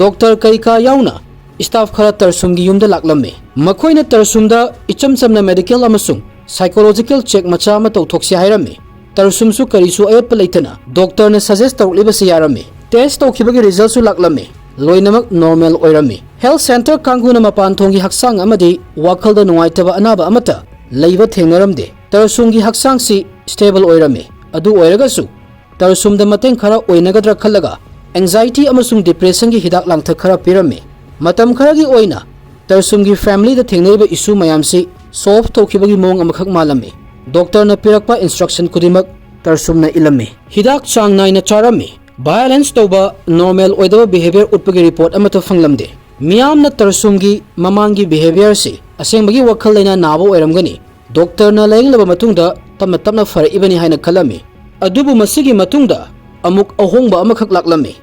ꯗꯣꯛꯇꯔ ꯀꯩꯀꯥ ꯌꯥꯎꯅ ꯁ꯭ꯇꯥꯐ ꯈꯔ ꯇꯔꯁꯨꯝꯒꯤ ꯌꯨꯝꯗ ꯂꯥꯛꯂꯝꯃꯤ꯫ ꯃꯈꯣꯏꯅ ꯇꯔꯁꯨꯝꯗ ꯏꯆꯝ ꯆꯝꯅ ꯃꯦꯗꯤꯀꯦꯜ ꯑꯃꯁꯨꯡ ꯁꯥꯏꯀꯣꯂꯣꯖꯤꯀꯦꯜ ꯆꯦꯛ ꯃꯆꯥ ꯑꯃ ꯇꯧꯊꯣꯛꯁꯤ ꯍꯥꯏꯔꯝꯃꯤ꯫ ꯇꯔꯁꯨꯝꯁꯨ ꯀꯔꯤꯁꯨ ꯑꯌꯦꯠꯄ ꯂꯩꯇꯅ ꯗꯣꯛꯇꯔꯅ ꯁꯖꯦꯁ ꯇꯧꯔꯛꯂꯤꯕꯁꯤ ꯌꯥꯔꯝꯃꯤ꯫ ꯇꯦꯁ ꯇꯧꯈꯤꯕꯒꯤ ꯔꯤꯖꯜꯁꯨ ꯂꯥꯛꯂꯝꯃꯤ꯫ ꯂꯣꯏꯅꯃꯛ ꯅꯣꯔꯃꯦꯜ ꯑꯣꯏꯔꯝꯃꯤ꯫ ꯍꯦꯜꯊ ꯁꯦꯟꯇꯔ ꯀꯥꯡꯕꯨꯅ ꯃꯄꯥꯟ ꯊꯣꯡꯒꯤ ꯍꯛꯆꯥꯡ ꯑꯃꯗꯤ ꯋꯥꯈꯜꯗ ꯅꯨꯡꯉꯥꯏꯇꯕ ꯑꯅꯥꯕ ꯑꯃꯠꯇ ꯂꯩꯕ ꯊꯦꯡꯅꯔꯝꯗꯦ꯫ ꯇꯔꯁꯨꯝꯒꯤ ꯍꯛꯆꯥꯡꯁꯤ ꯁ꯭ꯇꯦꯕꯜ ꯑꯣꯏꯔꯝꯃꯤ꯫ ꯑꯗꯨ ꯑꯣꯏꯔꯒꯁꯨ ꯇꯔꯁꯨꯝꯗ ꯃꯇꯦꯡ ꯈꯔ ꯑꯣꯏꯅꯒꯗ꯭ꯔꯥ ꯈꯜꯂꯒ ꯑꯦꯡꯖꯥꯏꯇꯤ ꯑꯃꯁꯨꯡ ꯗꯤꯄ꯭ꯔꯦꯁꯟꯒꯤ ꯍꯤꯗꯥꯛ ꯂꯥꯡꯊꯛ ꯈꯔ ꯄꯤꯔꯝꯃꯤ꯫ ꯃꯇꯝ ꯈꯔꯒꯤ ꯑꯣꯏꯅ ꯇꯔꯁꯨꯝꯒꯤ ꯐꯦꯃꯤꯂꯤꯗ ꯊꯦꯡꯅꯔꯤꯕ ꯏꯁꯨ ꯃꯌꯥꯝꯁꯤ ꯁꯣꯜꯚ ꯇꯧꯈꯤꯕꯒꯤ ꯃꯑꯣꯡ ꯑꯃꯈꯛ ꯃꯥꯜꯂꯝꯃꯤ꯫ ꯗꯣꯛꯇꯔꯅ ꯄꯤꯔꯛꯄ ꯏꯟꯁꯇ꯭ꯔꯛꯁꯟ ꯈꯨꯗꯤꯡꯃꯛ ꯇꯔꯁꯨꯝꯅ ꯏꯜꯂꯝꯃꯤ꯫ ꯍꯤꯗꯥꯛ ꯆꯥꯡ ꯅꯥꯏꯅ ꯆꯥꯔꯝꯃꯤ꯫ ꯚꯥꯏꯑꯣꯂꯦꯟꯁ ꯇꯧꯕ, ꯅꯣꯔꯃꯦꯜ ꯑꯣꯏꯗꯕ ꯕꯤꯍꯦꯕꯤꯌꯔ ꯎꯠꯄꯒꯤ ꯔꯤꯄꯣꯔꯠ ꯑꯃꯠꯇ ꯐꯪꯂꯝꯗꯦ꯫ ꯃꯤꯌꯥꯝꯅ ꯇꯔꯁꯨꯝꯒꯤ ꯃꯃꯥꯡꯒꯤ ꯕꯤꯍꯦꯕꯤꯌꯔꯁꯤ ꯑꯁꯦꯡꯕꯒꯤ ꯋꯥꯈꯜ ꯂꯩꯅꯥ ꯅꯥꯕ ꯑꯣꯏꯔꯝꯒꯅꯤ꯫ ꯗꯣꯛꯇꯔꯅ ꯂꯥꯌꯦꯡꯂꯕ ꯃꯇꯨꯡꯗ ꯇꯞꯅ ꯇꯞꯅ ꯐꯔꯛꯏꯕꯅꯤ ꯍꯥꯏꯅ ꯈꯜꯂꯝꯃꯤ꯫ ꯑꯗꯨꯕꯨ ꯃꯁꯤꯒꯤ ꯃꯇꯨꯡꯗ ꯑꯃꯨꯛ ꯑꯍꯣꯡꯕ ꯑꯃꯈꯛ ꯂꯥꯛꯂꯝꯃꯤ꯫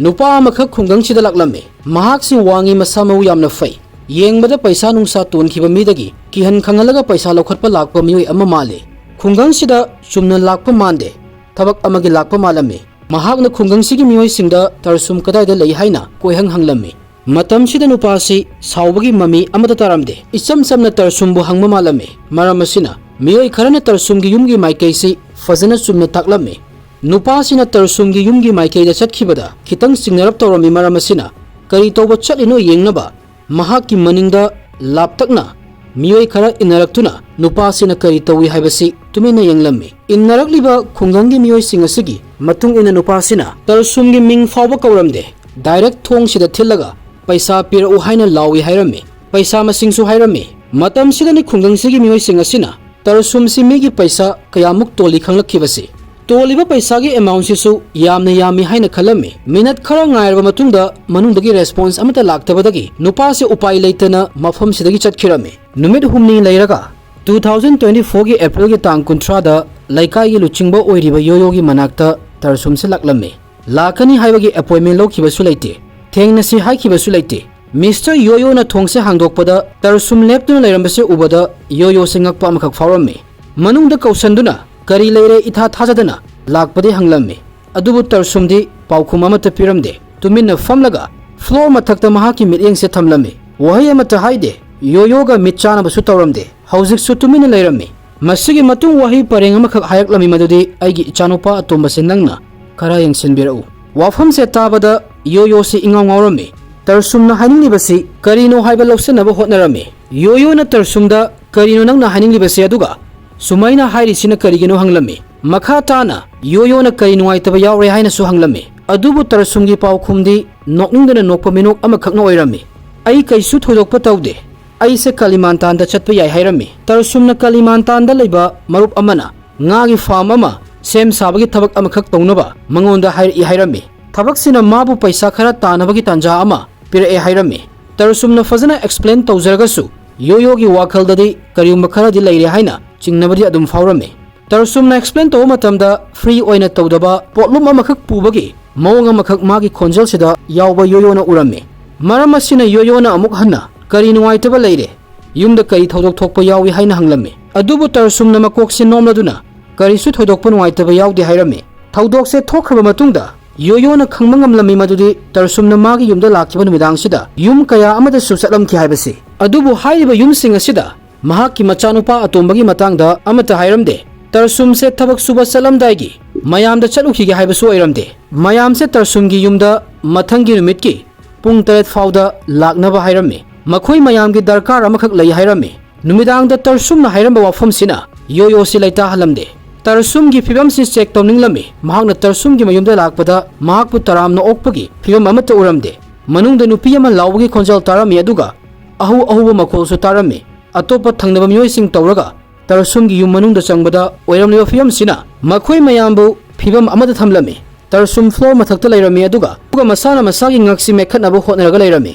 ꯅꯨꯄꯥ ꯑꯃꯈꯛ ꯈꯨꯡꯒꯪꯁꯤꯗ ꯂꯥꯛꯂꯝꯃꯤ꯫ ꯃꯍꯥꯛꯁꯤ ꯋꯥꯡꯉꯤ, ꯃꯁꯥ ꯃꯎ ꯌꯥꯝꯅ ꯐꯩ꯫ ꯌꯦꯡꯕꯗ ꯄꯩꯁꯥ ꯅꯨꯡꯁꯥ ꯇꯣꯟꯈꯤꯕ ꯃꯤꯗꯒꯤ ꯀꯤꯍꯟ ꯈꯪꯍꯜꯂꯒ ꯄꯩꯁꯥ ꯂꯧꯈꯠꯄ ꯂꯥꯛꯄ ꯃꯤꯑꯣꯏ ꯑꯃ ꯃꯥꯜꯂꯤ꯫ ꯈꯨꯡꯒꯪꯁꯤꯗ ꯆꯨꯝꯅ ꯂꯥꯛꯄ ꯃꯥꯟꯗꯦ, ꯊꯕꯛ ꯑꯃꯒꯤ ꯂꯥꯛꯄ ꯃꯥꯜꯂꯝꯃꯤ꯫ ꯃꯍꯥꯛꯅ ꯈꯨꯡꯒꯪꯁꯤꯒꯤ ꯃꯤꯑꯣꯏꯁꯤꯡꯗ ꯇꯔꯁꯨꯝ ꯀꯗꯥꯏꯗ ꯂꯩ ꯍꯥꯏꯅ ꯀꯣꯏꯍꯪ ꯍꯪꯂꯝꯃꯤ꯫ ꯃꯇꯝꯁꯤꯗ ꯅꯨꯄꯥꯁꯤ ꯁꯥꯎꯕꯒꯤ ꯃꯃꯤ ꯑꯃꯠꯇ ꯇꯥꯔꯝꯗꯦ꯫ ꯏꯆꯝ ꯆꯝꯅ ꯇꯔꯁꯨꯝꯕꯨ ꯍꯪꯕ ꯃꯥꯜꯂꯝꯃꯤ꯫ ꯃꯔꯝ ꯑꯁꯤꯅ ꯃꯤꯑꯣꯏ ꯈꯔꯅ ꯇꯔꯁꯨꯝꯒꯤ ꯌꯨꯝꯒꯤ ꯃꯥꯏꯀꯩꯁꯤ ꯐꯖꯅ ꯆꯨꯝꯅ ꯇꯥꯛꯂꯝꯃꯤ꯫ ꯅꯨꯄꯥꯁꯤꯅ ꯇꯔꯁꯨꯝꯒꯤ ꯌꯨꯝꯒꯤ ꯃꯥꯏꯀꯩꯗ ꯆꯠꯈꯤꯕꯗ ꯈꯤꯇꯪ ꯆꯤꯡꯅꯔꯞ ꯇꯧꯔꯝꯃꯤ꯫ ꯃꯔꯝ ꯑꯁꯤꯅ ꯀꯔꯤ ꯇꯧꯕ ꯆꯠꯂꯤꯅꯣ ꯌꯦꯡꯅꯕ ꯃꯍꯥꯛꯀꯤ ꯃꯅꯤꯡꯗ ꯂꯥꯞꯇꯛꯅ ꯃꯤꯑꯣꯏ ꯈꯔ ꯏꯟꯅꯔꯛꯇꯨꯅ ꯅꯨꯄꯥꯁꯤꯅ ꯀꯔꯤ ꯇꯧꯏ ꯍꯥꯏꯕꯁꯤ ꯇꯨꯃꯤꯟꯅ ꯌꯦꯡꯂꯝꯃꯤ꯫ ꯏꯟꯅꯔꯛꯂꯤꯕ ꯈꯨꯡꯒꯪꯒꯤ ꯃꯤꯑꯣꯏꯁꯤꯡ ꯑꯁꯤꯒꯤ ꯃꯇꯨꯡ ꯏꯟꯅ ꯅꯨꯄꯥꯁꯤꯅ ꯇꯔꯁꯨꯝꯒꯤ ꯃꯤꯡ ꯐꯥꯎꯕ ꯀꯧꯔꯝꯗꯦ꯫ ꯗꯥꯏꯔꯦꯛ ꯊꯣꯡꯁꯤꯗ ꯊꯤꯜꯂꯒ "ꯄꯩꯁꯥ ꯄꯤꯔꯛꯎ" ꯍꯥꯏꯅ ꯂꯥꯎꯏ ꯍꯥꯏꯔꯝꯃꯤ꯫ ꯄꯩꯁꯥ ꯃꯁꯤꯡꯁꯨ ꯍꯥꯏꯔꯝꯃꯤ꯫ ꯃꯇꯝꯁꯤꯗꯅꯤ ꯈꯨꯡꯒꯪꯁꯤꯒꯤ ꯃꯤꯑꯣꯏꯁꯤꯡ ꯑꯁꯤꯅ ꯇꯔꯁꯨꯝꯁꯤ ꯃꯤꯒꯤ ꯄꯩꯁꯥ ꯀꯌꯥꯃꯨꯛ ꯇꯣꯜꯂꯤ ꯈꯪꯂꯛꯈꯤꯕꯁꯤ꯫ ꯇꯣꯜꯂꯤꯕ ꯄꯩꯁꯥꯒꯤ ꯑꯦꯃꯥꯎꯟꯁꯤꯁꯨ ꯌꯥꯝꯅ ꯌꯥꯝꯃꯤ ꯍꯥꯏꯅ ꯈꯜꯂꯝꯃꯤ꯫ ꯃꯤꯅꯠ ꯈꯔ ꯉꯥꯏꯔꯕ ꯃꯇꯨꯡꯗ ꯃꯅꯨꯡꯗꯒꯤ ꯔꯦꯁꯄꯣꯟꯁ ꯑꯃꯠꯇ ꯂꯥꯛꯇꯕꯗꯒꯤ ꯅꯨꯄꯥꯁꯤ ꯎꯄꯥꯏ ꯂꯩꯇꯅ ꯃꯐꯝꯁꯤꯗꯒꯤ ꯆꯠꯈꯤꯔꯝꯃꯤ꯫ ꯅꯨꯃꯤꯠ ꯍꯨꯝꯅꯤ ꯂꯩꯔꯒ two thousand twenty fourꯒꯤ ꯑꯦꯄ꯭ꯔꯤꯜꯒꯤ ꯇꯥꯡ ꯀꯨꯟꯊ꯭ꯔꯥꯗ ꯂꯩꯀꯥꯏꯒꯤ ꯂꯨꯆꯤꯡꯕ ꯑꯣꯏꯔꯤꯕ ꯌꯣꯌꯣꯒꯤ ꯃꯅꯥꯛꯇ ꯇꯔꯁꯨꯝꯁꯤ ꯂꯥꯛꯂꯝꯃꯤ꯫ ꯂꯥꯛꯀꯅꯤ ꯍꯥꯏꯕꯒꯤ ꯑꯦꯄꯣꯏꯟꯃꯦꯟ ꯂꯧꯈꯤꯕꯁꯨ ꯂꯩꯇꯦ꯫ ꯊꯦꯡꯅꯁꯤ ꯍꯥꯏꯈꯤꯕꯁꯨ ꯂꯩꯇꯦ꯫ ꯃꯤꯁꯇꯔ ꯌꯣꯌꯣꯅ ꯊꯣꯡꯁꯦ ꯍꯥꯡꯗꯣꯛꯄꯗ ꯇꯔꯁꯨꯝ ꯂꯦꯞꯇꯨꯅ ꯂꯩꯔꯝꯕꯁꯦ ꯎꯕꯗ ꯌꯣꯌꯣꯁꯦ ꯉꯛꯄ ꯑꯃꯈꯛ ꯐꯥꯎꯔꯝꯃꯤ꯫ ꯃꯅꯨꯡꯗ ꯀꯧꯁꯟꯗꯨꯅ "ꯀꯔꯤ ꯂꯩꯔꯦ?" ꯏꯊꯥ ꯊꯥꯖꯗꯅ ꯂꯥꯛꯄꯗꯤ ꯍꯪꯂꯝꯃꯤ꯫ ꯑꯗꯨꯕꯨ ꯇꯔꯁꯨꯝꯗꯤ ꯄꯥꯎꯈꯨꯝ ꯑꯃꯠꯇ ꯄꯤꯔꯝꯗꯦ꯫ ꯇꯨꯃꯤꯟꯅ ꯐꯝꯂꯒ ꯐ꯭ꯂꯣꯔ ꯃꯊꯛꯇ ꯃꯍꯥꯛꯀꯤ ꯃꯤꯠꯌꯦꯡꯁꯦ ꯊꯝꯂꯝꯃꯤ꯫ ꯋꯥꯍꯩ ꯑꯃꯠꯇ ꯍꯥꯏꯗꯦ꯫ ꯌꯣꯌꯣꯒ ꯃꯤꯠ ꯆꯥꯅꯕꯁꯨ ꯇꯧꯔꯝꯗꯦ꯫ ꯍꯧꯖꯤꯛꯁꯨ ꯇꯨꯃꯤꯟꯅ ꯂꯩꯔꯝꯃꯤ꯫ ꯃꯁꯤꯒꯤ ꯃꯇꯨꯡ ꯋꯥꯍꯩ ꯄꯔꯦꯡ ꯑꯃꯈꯛ ꯍꯥꯏꯔꯛꯂꯝꯃꯤ, ꯃꯗꯨꯗꯤ "ꯑꯩꯒꯤ ꯏꯆꯥꯅꯨꯄꯥ ꯑꯇꯣꯝꯕꯁꯦ ꯅꯪꯅ ꯈꯔ ꯌꯦꯡꯁꯤꯟꯕꯤꯔꯛꯎ"꯫ ꯋꯥꯐꯝꯁꯦ ꯇꯥꯕꯗ ꯌꯣꯌꯣꯁꯤ ꯏꯉꯥꯎ ꯉꯥꯎꯔꯝꯃꯤ꯫ ꯇꯔꯁꯨꯝꯅ ꯍꯥꯏꯅꯤꯡꯂꯤꯕꯁꯤ ꯀꯔꯤꯅꯣ ꯍꯥꯏꯕ ꯂꯧꯁꯤꯟꯅꯕ ꯍꯣꯠꯅꯔꯝꯃꯤ꯫ ꯌꯣꯌꯣꯅ ꯇꯔꯁꯨꯝꯗ "ꯀꯔꯤꯅꯣ ꯅꯪꯅ ꯍꯥꯏꯅꯤꯡꯂꯤꯕꯁꯦ? ꯑꯗꯨꯒ ꯁꯨꯃꯥꯏꯅ ꯍꯥꯏꯔꯤꯁꯤꯅ ꯀꯔꯤꯒꯤꯅꯣ?" ꯍꯪꯂꯝꯃꯤ꯫ ꯃꯈꯥ ꯇꯥꯅ ꯌꯣꯌꯣꯅ "ꯀꯔꯤ ꯅꯨꯡꯉꯥꯏꯇꯕ ꯌꯥꯎꯔꯦ?" ꯍꯥꯏꯅꯁꯨ ꯍꯪꯂꯝꯃꯤ꯫ ꯑꯗꯨꯕꯨ ꯇꯔꯁꯨꯝꯒꯤ ꯄꯥꯎꯈꯨꯝꯗꯤ ꯅꯣꯛꯅꯤꯡꯗꯅ ꯅꯣꯛꯄ ꯃꯤꯅꯣꯛ ꯑꯃꯈꯛꯅ ꯑꯣꯏꯔꯝꯃꯤ꯫ "ꯑꯩ ꯀꯩꯁꯨ ꯊꯣꯏꯗꯣꯛꯄ ꯇꯧꯗꯦ꯫ ꯑꯩꯁꯦ ꯀꯥꯂꯤꯃꯥꯟꯇꯥꯟꯗ ꯆꯠꯄ ꯌꯥꯏ" ꯍꯥꯏꯔꯝꯃꯤ꯫ ꯇꯔꯁꯨꯝꯅ ꯀꯥꯂꯤꯃꯥꯟꯇꯥꯟꯗ ꯂꯩꯕ ꯃꯔꯨꯞ ꯑꯃꯅ ꯉꯥꯒꯤ ꯐꯥꯔꯝ ꯑꯃ ꯁꯦꯝ ꯁꯥꯕꯒꯤ ꯊꯕꯛ ꯑꯃꯈꯛ ꯇꯧꯅꯕ ꯃꯉꯣꯟꯗ ꯍꯥꯏꯔꯛꯏ ꯍꯥꯏꯔꯝꯃꯤ꯫ ꯊꯕꯛꯁꯤꯅ ꯃꯥꯕꯨ ꯄꯩꯁꯥ ꯈꯔ ꯇꯥꯅꯕꯒꯤ ꯇꯥꯟꯖꯥ ꯑꯃ ꯄꯤꯔꯛꯑꯦ ꯍꯥꯏꯔꯝꯃꯤ꯫ ꯇꯔꯁꯨꯝꯅ ꯐꯖꯅ ꯑꯦꯛꯁꯄ꯭ꯂꯦꯟ ꯇꯧꯖꯔꯒꯁꯨ ꯌꯣꯌꯣꯒꯤ ꯋꯥꯈꯜꯗꯗꯤ ꯀꯔꯤꯒꯨꯝꯕ ꯈꯔꯗꯤ ꯂꯩꯔꯦ ꯍꯥꯏꯅ ꯆꯤꯡꯅꯕꯗꯤ ꯑꯗꯨꯝ ꯐꯥꯎꯔꯝꯃꯤ꯫ ꯇꯔꯁꯨꯝꯅ ꯑꯦꯛꯁꯄ꯭ꯂꯦꯟ ꯇꯧꯕ ꯃꯇꯝꯗ ꯐ꯭ꯔꯤ ꯑꯣꯏꯅ ꯇꯧꯗꯕ ꯄꯣꯠꯂꯨꯝ ꯑꯃꯈꯛ ꯄꯨꯕꯒꯤ ꯃꯑꯣꯡ ꯑꯃꯈꯛ ꯃꯥꯒꯤ ꯈꯣꯟꯖꯦꯜꯁꯤꯗ ꯌꯥꯎꯕ ꯌꯣꯌꯣꯅ ꯎꯔꯝꯃꯤ꯫ ꯃꯔꯝ ꯑꯁꯤꯅ ꯌꯣꯌꯣꯅ ꯑꯃꯨꯛ ꯍꯟꯅ "ꯀꯔꯤ ꯅꯨꯡꯉꯥꯏꯇꯕ ꯂꯩꯔꯦ? ꯌꯨꯝꯗ ꯀꯔꯤ ꯊꯧꯗꯣꯛ ꯊꯣꯛꯄ ꯌꯥꯎꯏ?" ꯍꯥꯏꯅ ꯍꯪꯂꯝꯃꯤ꯫ ꯑꯗꯨꯕꯨ ꯇꯔꯁꯨꯝꯅ ꯃꯀꯣꯛꯁꯦ ꯅꯣꯝꯂꯗꯨꯅ "ꯀꯔꯤꯁꯨ ꯊꯣꯏꯗꯣꯛꯄ ꯅꯨꯡꯉꯥꯏꯇꯕ ꯌꯥꯎꯗꯦ" ꯍꯥꯏꯔꯝꯃꯤ꯫ ꯊꯧꯗꯣꯛꯁꯦ ꯊꯣꯛꯈ꯭ꯔꯕ ꯃꯇꯨꯡꯗ ꯌꯣꯌꯣꯅ ꯈꯪꯕ ꯉꯝꯂꯝꯃꯤ ꯃꯗꯨꯗꯤ ꯇꯔꯁꯨꯝꯅ ꯃꯥꯒꯤ ꯌꯨꯝꯗ ꯂꯥꯛꯈꯤꯕ ꯅꯨꯃꯤꯗꯥꯡꯁꯤꯗ ꯌꯨꯝ ꯀꯌꯥ ꯑꯃꯗꯁꯨ ꯆꯠꯂꯝꯈꯤ ꯍꯥꯏꯕꯁꯤ꯫ ꯑꯗꯨꯕꯨ ꯍꯥꯏꯔꯤꯕ ꯌꯨꯝꯁꯤꯡ ꯑꯁꯤꯗ ꯃꯍꯥꯛꯀꯤ ꯃꯆꯥꯅꯨꯄꯥ ꯑꯇꯣꯝꯕꯒꯤ ꯃꯇꯥꯡꯗ ꯑꯃꯠꯇ ꯍꯥꯏꯔꯝꯗꯦ꯫ ꯇꯔꯁꯨꯝꯁꯦ ꯊꯕꯛ ꯁꯨꯕ ꯆꯠꯂꯝꯗꯥꯏꯒꯤ ꯃꯌꯥꯝꯗ ꯆꯠꯂꯨꯈꯤꯒꯦ ꯍꯥꯏꯕꯁꯨ ꯑꯣꯏꯔꯝꯗꯦ꯫ ꯃꯌꯥꯝꯁꯦ ꯇꯔꯁꯨꯝꯒꯤ ꯌꯨꯝꯗ ꯃꯊꯪꯒꯤ ꯅꯨꯃꯤꯠꯀꯤ ꯄꯨꯡ ꯇꯔꯦꯠ ꯐꯥꯎꯗ ꯂꯥꯛꯅꯕ ꯍꯥꯏꯔꯝꯃꯤ꯫ ꯃꯈꯣꯏ ꯃꯌꯥꯝꯒꯤ ꯗꯔꯀꯥꯔ ꯑꯃꯈꯛ ꯂꯩ ꯍꯥꯏꯔꯝꯃꯤ꯫ ꯅꯨꯃꯤꯗꯥꯡꯗ ꯇꯔꯁꯨꯝꯅ ꯍꯥꯏꯔꯝꯕ ꯋꯥꯐꯝꯁꯤꯅ ꯌꯣꯌꯣꯁꯤ ꯂꯩꯇꯥꯍꯜꯂꯝꯗꯦ꯫ ꯇꯔꯁꯨꯝꯒꯤ ꯐꯤꯕꯝꯁꯤ ꯆꯦꯛ ꯇꯧꯅꯤꯡꯂꯝꯃꯤ꯫ ꯃꯍꯥꯛꯅ ꯇꯔꯁꯨꯝꯒꯤ ꯃꯌꯨꯝꯗ ꯂꯥꯛꯄꯗ ꯃꯍꯥꯛꯄꯨ ꯇꯔꯥꯝꯅ ꯑꯣꯛꯄꯒꯤ ꯐꯤꯕꯝ ꯑꯃꯠꯇ ꯎꯔꯝꯗꯦ꯫ ꯃꯅꯨꯡꯗ ꯅꯨꯄꯤ ꯑꯃ ꯂꯥꯎꯕꯒꯤ ꯈꯣꯟꯖꯦꯜ ꯇꯥꯔꯝꯃꯤ, ꯑꯗꯨꯒ ꯑꯍꯧ ꯑꯍꯧꯕ ꯃꯈꯣꯜꯁꯨ ꯇꯥꯔꯝꯃꯤ꯫ ꯑꯇꯣꯞꯄ ꯊꯪꯅꯕ ꯃꯤꯑꯣꯏꯁꯤꯡ ꯇꯧꯔꯒ ꯇꯔꯁꯨꯝꯒꯤ ꯌꯨꯝ ꯃꯅꯨꯡꯗ ꯆꯪꯕꯗ ꯑꯣꯏꯔꯝꯂꯤꯕ ꯐꯤꯕꯝꯁꯤꯅ ꯃꯈꯣꯏ ꯃꯌꯥꯝꯕꯨ ꯐꯤꯕꯝ ꯑꯃꯗ ꯊꯝꯂꯝꯃꯤ꯫ ꯇꯔꯁꯨꯝ ꯐ꯭ꯂꯣꯔ ꯃꯊꯛꯇ ꯂꯩꯔꯝꯃꯤ, ꯑꯗꯨꯒ ꯑꯗꯨꯒ ꯃꯁꯥꯅ ꯃꯁꯥꯒꯤ ꯉꯛꯁꯤ ꯃꯦꯠꯈꯠꯅꯕ ꯍꯣꯠꯅꯔꯒ ꯂꯩꯔꯝꯃꯤ꯫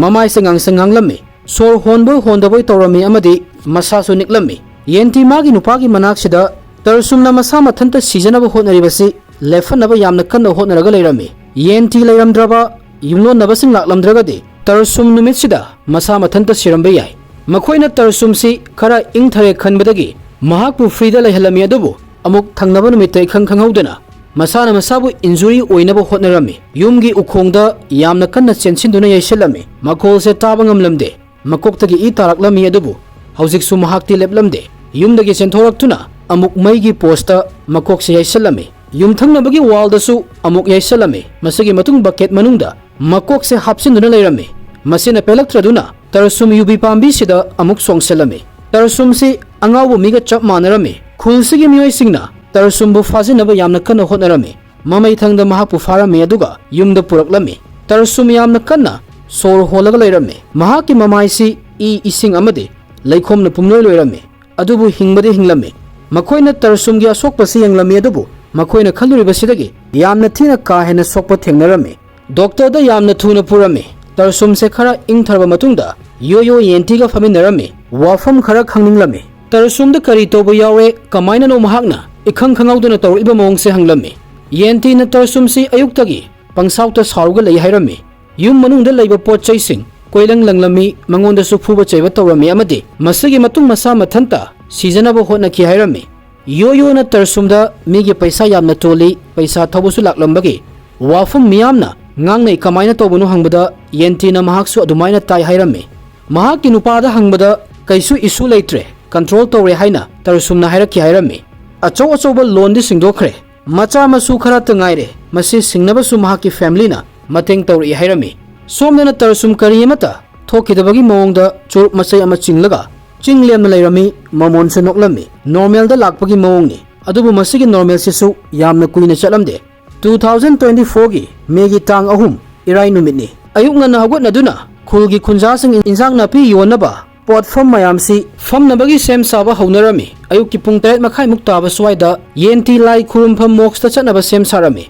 ꯃꯃꯥꯏꯁꯦ ꯉꯥꯡꯁꯪ ꯉꯥꯡꯂꯝꯃꯤ꯫ ꯁꯣꯔ ꯍꯣꯟꯕꯣꯏ ꯍꯣꯟꯗꯕꯣꯏ ꯇꯧꯔꯝꯃꯤ ꯑꯃꯗꯤ ꯃꯁꯥꯁꯨ ꯅꯤꯛꯂꯝꯃꯤ꯫ ꯌꯦꯟꯇꯤ ꯃꯥꯒꯤ ꯅꯨꯄꯥꯒꯤ ꯃꯅꯥꯛꯁꯤꯗ ꯇꯔꯁꯨꯝꯅ ꯃꯁꯥ ꯃꯊꯟꯇ ꯁꯤꯖꯅꯕ ꯍꯣꯠꯅꯔꯤꯕꯁꯤ ꯂꯦꯞꯍꯟꯅꯕ ꯌꯥꯝꯅ ꯀꯟꯅ ꯍꯣꯠꯅꯔꯒ ꯂꯩꯔꯝꯃꯤ꯫ ꯌꯦꯟꯇꯤ ꯂꯩꯔꯝꯗ꯭ꯔꯕ, ꯌꯨꯝꯂꯣꯟꯅꯕꯁꯤꯡ ꯂꯥꯛꯂꯝꯗ꯭ꯔꯒꯗꯤ ꯇꯔꯁꯨꯝ ꯅꯨꯃꯤꯠꯁꯤꯗ ꯃꯁꯥ ꯃꯊꯟꯇ ꯁꯤꯔꯝꯕ ꯌꯥꯏ꯫ ꯃꯈꯣꯏꯅ ꯇꯔꯁꯨꯝꯁꯤ ꯈꯔ ꯏꯪꯊꯔꯦ ꯈꯟꯕꯗꯒꯤ ꯃꯍꯥꯛꯄꯨ ꯐ꯭ꯔꯤꯗ ꯂꯩꯍꯜꯂꯝꯃꯤ, ꯑꯗꯨꯕꯨ ꯑꯃꯨꯛ ꯊꯪꯅꯕ ꯅꯨꯃꯤꯠꯇ ꯏꯈꯪ ꯈꯪꯍꯧꯗꯅ ꯃꯁꯥꯅ ꯃꯁꯥꯕꯨ ꯏꯟꯖꯨꯔꯤ ꯑꯣꯏꯅꯕ ꯍꯣꯠꯅꯔꯝꯃꯤ꯫ ꯌꯨꯝꯒꯤ ꯎꯈꯣꯡꯗ ꯌꯥꯝꯅ ꯀꯟꯅ ꯆꯦꯟꯁꯤꯟꯗꯨꯅ ꯌꯩꯁꯤꯜꯂꯝꯃꯤ꯫ ꯃꯈꯣꯜꯁꯦ ꯇꯥꯕ ꯉꯝꯂꯝꯗꯦ꯫ ꯃꯀꯣꯛꯇꯒꯤ ꯏ ꯇꯥꯔꯛꯂꯝꯃꯤ, ꯑꯗꯨꯕꯨ ꯍꯧꯖꯤꯛꯁꯨ ꯃꯍꯥꯛꯇꯤ ꯂꯦꯞꯂꯝꯗꯦ꯫ ꯌꯨꯝꯗꯒꯤ ꯆꯦꯟꯊꯣꯔꯛꯇꯨꯅ ꯑꯃꯨꯛ ꯃꯩꯒꯤ ꯄꯣꯁꯇ ꯃꯀꯣꯛꯁꯦ ꯌꯩꯁꯤꯜꯂꯝꯃꯤ꯫ ꯌꯨꯝꯊꯪꯅꯕꯒꯤ ꯋꯥꯜꯗꯁꯨ ꯑꯃꯨꯛ ꯌꯩꯁꯤꯜꯂꯝꯃꯤ꯫ ꯃꯁꯤꯒꯤ ꯃꯇꯨꯡ ꯕꯀꯦꯠ ꯃꯅꯨꯡꯗ ꯃꯀꯣꯛꯁꯦ ꯍꯥꯞꯆꯤꯟꯗꯨꯅ ꯂꯩꯔꯝꯃꯤ꯫ ꯃꯁꯤꯅ ꯄꯦꯜꯂꯛꯇ꯭ꯔꯗꯨꯅ ꯇꯔꯁꯨꯝ ꯌꯨꯕꯤ ꯄꯥꯝꯕꯤꯁꯤꯗ ꯑꯃꯨꯛ ꯁꯣꯡꯁꯤꯜꯂꯝꯃꯤ꯫ ꯇꯔꯁꯨꯝꯁꯤ ꯑꯉꯥꯎꯕ ꯃꯤꯒ ꯆꯞ ꯃꯥꯟꯅꯔꯝꯃꯤ꯫ ꯈꯨꯜꯁꯤꯒꯤ ꯃꯤꯑꯣꯏꯁꯤꯡꯅ ꯇꯔꯁꯨꯝꯕꯨ ꯐꯥꯖꯤꯟꯅꯕ ꯌꯥꯝꯅ ꯀꯟꯅ ꯍꯣꯠꯅꯔꯝꯃꯤ꯫ ꯃꯃꯩꯊꯪꯗ ꯃꯍꯥꯛꯄꯨ ꯐꯥꯔꯝꯃꯤ, ꯑꯗꯨꯒ ꯌꯨꯝꯗ ꯄꯨꯔꯛꯂꯝꯃꯤ꯫ ꯇꯔꯁꯨꯝ ꯌꯥꯝꯅ ꯀꯟꯅ ꯁꯣꯔ ꯍꯣꯜꯂꯒ ꯂꯩꯔꯝꯃꯤ꯫ ꯃꯍꯥꯛꯀꯤ ꯃꯃꯥꯏꯁꯤ ꯏ, ꯏꯁꯤꯡ ꯑꯃꯗꯤ ꯂꯩꯈꯣꯝꯅ ꯄꯨꯝꯂꯣꯏ ꯂꯣꯏꯔꯝꯃꯤ꯫ ꯑꯗꯨꯕꯨ ꯍꯤꯡꯕꯗꯤ ꯍꯤꯡꯂꯝꯃꯤ꯫ ꯃꯈꯣꯏꯅ ꯇꯔꯁꯨꯝꯒꯤ ꯑꯁꯣꯛꯄꯁꯤ ꯌꯦꯡꯂꯝꯃꯤ, ꯑꯗꯨꯕꯨ ꯃꯈꯣꯏꯅ ꯈꯜꯂꯨꯔꯤꯕꯁꯤꯗꯒꯤ ꯌꯥꯝꯅ ꯊꯤꯅ ꯀꯥ ꯍꯦꯟꯅ ꯁꯣꯛꯄ ꯊꯦꯡꯅꯔꯝꯃꯤ꯫ ꯗꯣꯛꯇꯔꯗ ꯌꯥꯝꯅ ꯊꯨꯅ ꯄꯨꯔꯝꯃꯤ꯫ ꯇꯔꯁꯨꯝꯁꯦ ꯈꯔ ꯏꯪꯊꯔꯕ ꯃꯇꯨꯡꯗ ꯌꯣꯌꯣ ꯌꯦꯟꯇꯤꯒ ꯐꯝꯃꯤꯟꯅꯔꯝꯃꯤ꯫ ꯋꯥꯐꯝ ꯈꯔ ꯈꯪꯅꯤꯡꯂꯝꯃꯤ꯫ ꯇꯔꯁꯨꯝꯗ ꯀꯔꯤ ꯇꯧꯕ ꯌꯥꯎꯔꯦ, ꯀꯃꯥꯏꯅꯅꯣ ꯃꯍꯥꯛꯅ ꯏꯈꯪ ꯈꯪꯍꯧꯗꯅ ꯇꯧꯔꯛꯏꯕ ꯃꯑꯣꯡꯁꯦ ꯍꯪꯂꯝꯃꯤ꯫ ꯌꯦꯟꯇꯤꯅ ꯇꯔꯁꯨꯝꯁꯤ ꯑꯌꯨꯛꯇꯒꯤ ꯄꯪꯁꯥꯎꯇ ꯁꯥꯎꯔꯒ ꯂꯩ ꯍꯥꯏꯔꯝꯃꯤ꯫ ꯌꯨꯝ ꯃꯅꯨꯡꯗ ꯂꯩꯕ ꯄꯣꯠ ꯆꯩꯁꯤꯡ ꯀꯣꯏꯂꯪ ꯂꯪꯂꯝꯃꯤ, ꯃꯉꯣꯟꯗꯁꯨ ꯐꯨꯕ ꯆꯩꯕ ꯇꯧꯔꯝꯃꯤ ꯑꯃꯗꯤ ꯃꯁꯤꯒꯤ ꯃꯇꯨꯡ ꯃꯁꯥ ꯃꯊꯟꯇ ꯁꯤꯖꯅꯕ ꯍꯣꯠꯅꯈꯤ ꯍꯥꯏꯔꯝꯃꯤ꯫ ꯌꯣꯌꯣꯅ ꯇꯔꯁꯨꯝꯗ ꯃꯤꯒꯤ ꯄꯩꯁꯥ ꯌꯥꯝꯅ ꯇꯣꯜꯂꯤ, ꯄꯩꯁꯥ ꯊꯧꯕꯁꯨ ꯂꯥꯛꯂꯝꯕꯒꯤ ꯋꯥꯐꯝ ꯃꯤꯌꯥꯝꯅ ꯉꯥꯡꯅꯩ, ꯀꯃꯥꯏꯅ ꯇꯧꯕꯅꯣ ꯍꯪꯕꯗ ꯌꯦꯟꯇꯤꯅ ꯃꯍꯥꯛꯁꯨ ꯑꯗꯨꯃꯥꯏꯅ ꯇꯥꯏ ꯍꯥꯏꯔꯝꯃꯤ꯫ ꯃꯍꯥꯛꯀꯤ ꯅꯨꯄꯥꯗ ꯍꯪꯕꯗ ꯀꯩꯁꯨ ꯏꯁꯨ ꯂꯩꯇ꯭ꯔꯦ, ꯀꯟꯇ꯭ꯔꯣꯜ ꯇꯧꯔꯦ ꯍꯥꯏꯅ ꯇꯔꯁꯨꯝꯅ ꯍꯥꯏꯔꯛꯈꯤ ꯍꯥꯏꯔꯝꯃꯤ꯫ ꯑꯆꯧ ꯑꯆꯧꯕ ꯂꯣꯟꯗꯤ ꯁꯤꯡꯗꯣꯛꯈ꯭ꯔꯦ, ꯃꯆꯥ ꯃꯁꯨ ꯈꯔꯇ ꯉꯥꯏꯔꯦ, ꯃꯁꯤ ꯁꯤꯡꯅꯕꯁꯨ ꯃꯍꯥꯛꯀꯤ ꯐꯦꯃꯤꯂꯤꯅ ꯃꯇꯦꯡ ꯇꯧꯔꯛꯏ ꯍꯥꯏꯔꯝꯃꯤ꯫ ꯁꯣꯝꯗꯅ ꯇꯔꯁꯨꯝ ꯀꯔꯤ ꯑꯃꯠꯇ ꯊꯣꯛꯈꯤꯗꯕꯒꯤ ꯃꯑꯣꯡꯗ ꯆꯨꯔꯨꯞ ꯃꯆꯩ ꯑꯃ ꯆꯤꯡꯂꯒ ꯆꯤꯡ ꯂꯦꯝꯅ ꯂꯩꯔꯝꯃꯤ꯫ ꯃꯃꯣꯟꯁꯨ ꯅꯣꯛꯂꯝꯃꯤ꯫ ꯅꯣꯔꯃꯦꯜꯗ ꯂꯥꯛꯄꯒꯤ ꯃꯑꯣꯡꯅꯤ, ꯑꯗꯨꯕꯨ ꯃꯁꯤꯒꯤ ꯅꯣꯔꯃꯦꯜꯁꯤꯁꯨ ꯌꯥꯝꯅ ꯀꯨꯏꯅ ꯆꯠꯂꯝꯗꯦ꯫ ꯇꯨ ꯊꯥꯎꯖꯟ ꯇ꯭ꯋꯦꯟꯇꯤ ꯐꯣꯔꯒꯤ ꯃꯦꯒꯤ ꯇꯥꯡ ꯑꯍꯨꯝ, ꯏꯔꯥꯏ ꯅꯨꯃꯤꯠꯅꯤ꯫ ꯑꯌꯨꯛ ꯉꯟꯅ ꯍꯧꯒꯠꯅꯗꯨꯅ ꯈꯨꯜꯒꯤ ꯈꯨꯟꯖꯥꯁꯤꯡ ꯏꯟꯖꯥꯡ ꯅꯥꯄꯤ ꯌꯣꯟꯅꯕ ꯄꯣꯠꯐꯝ ꯃꯌꯥꯝꯁꯤ ꯐꯝꯅꯕꯒꯤ ꯁꯦꯝ ꯁꯥꯕ ꯍꯧꯅꯔꯝꯃꯤ꯫ ꯑꯌꯨꯛꯀꯤ ꯄꯨꯡ ꯇꯔꯦꯠ ꯃꯈꯥꯏꯃꯨꯛ ꯇꯥꯕ ꯁ꯭ꯋꯥꯏꯗ ꯌꯦꯟꯇꯤ ꯂꯥꯏ ꯈꯨꯔꯨꯝꯐꯝ ꯃꯣꯛꯁꯇ ꯆꯠꯅꯕ ꯁꯦꯝ ꯁꯥꯔꯝꯃꯤ꯫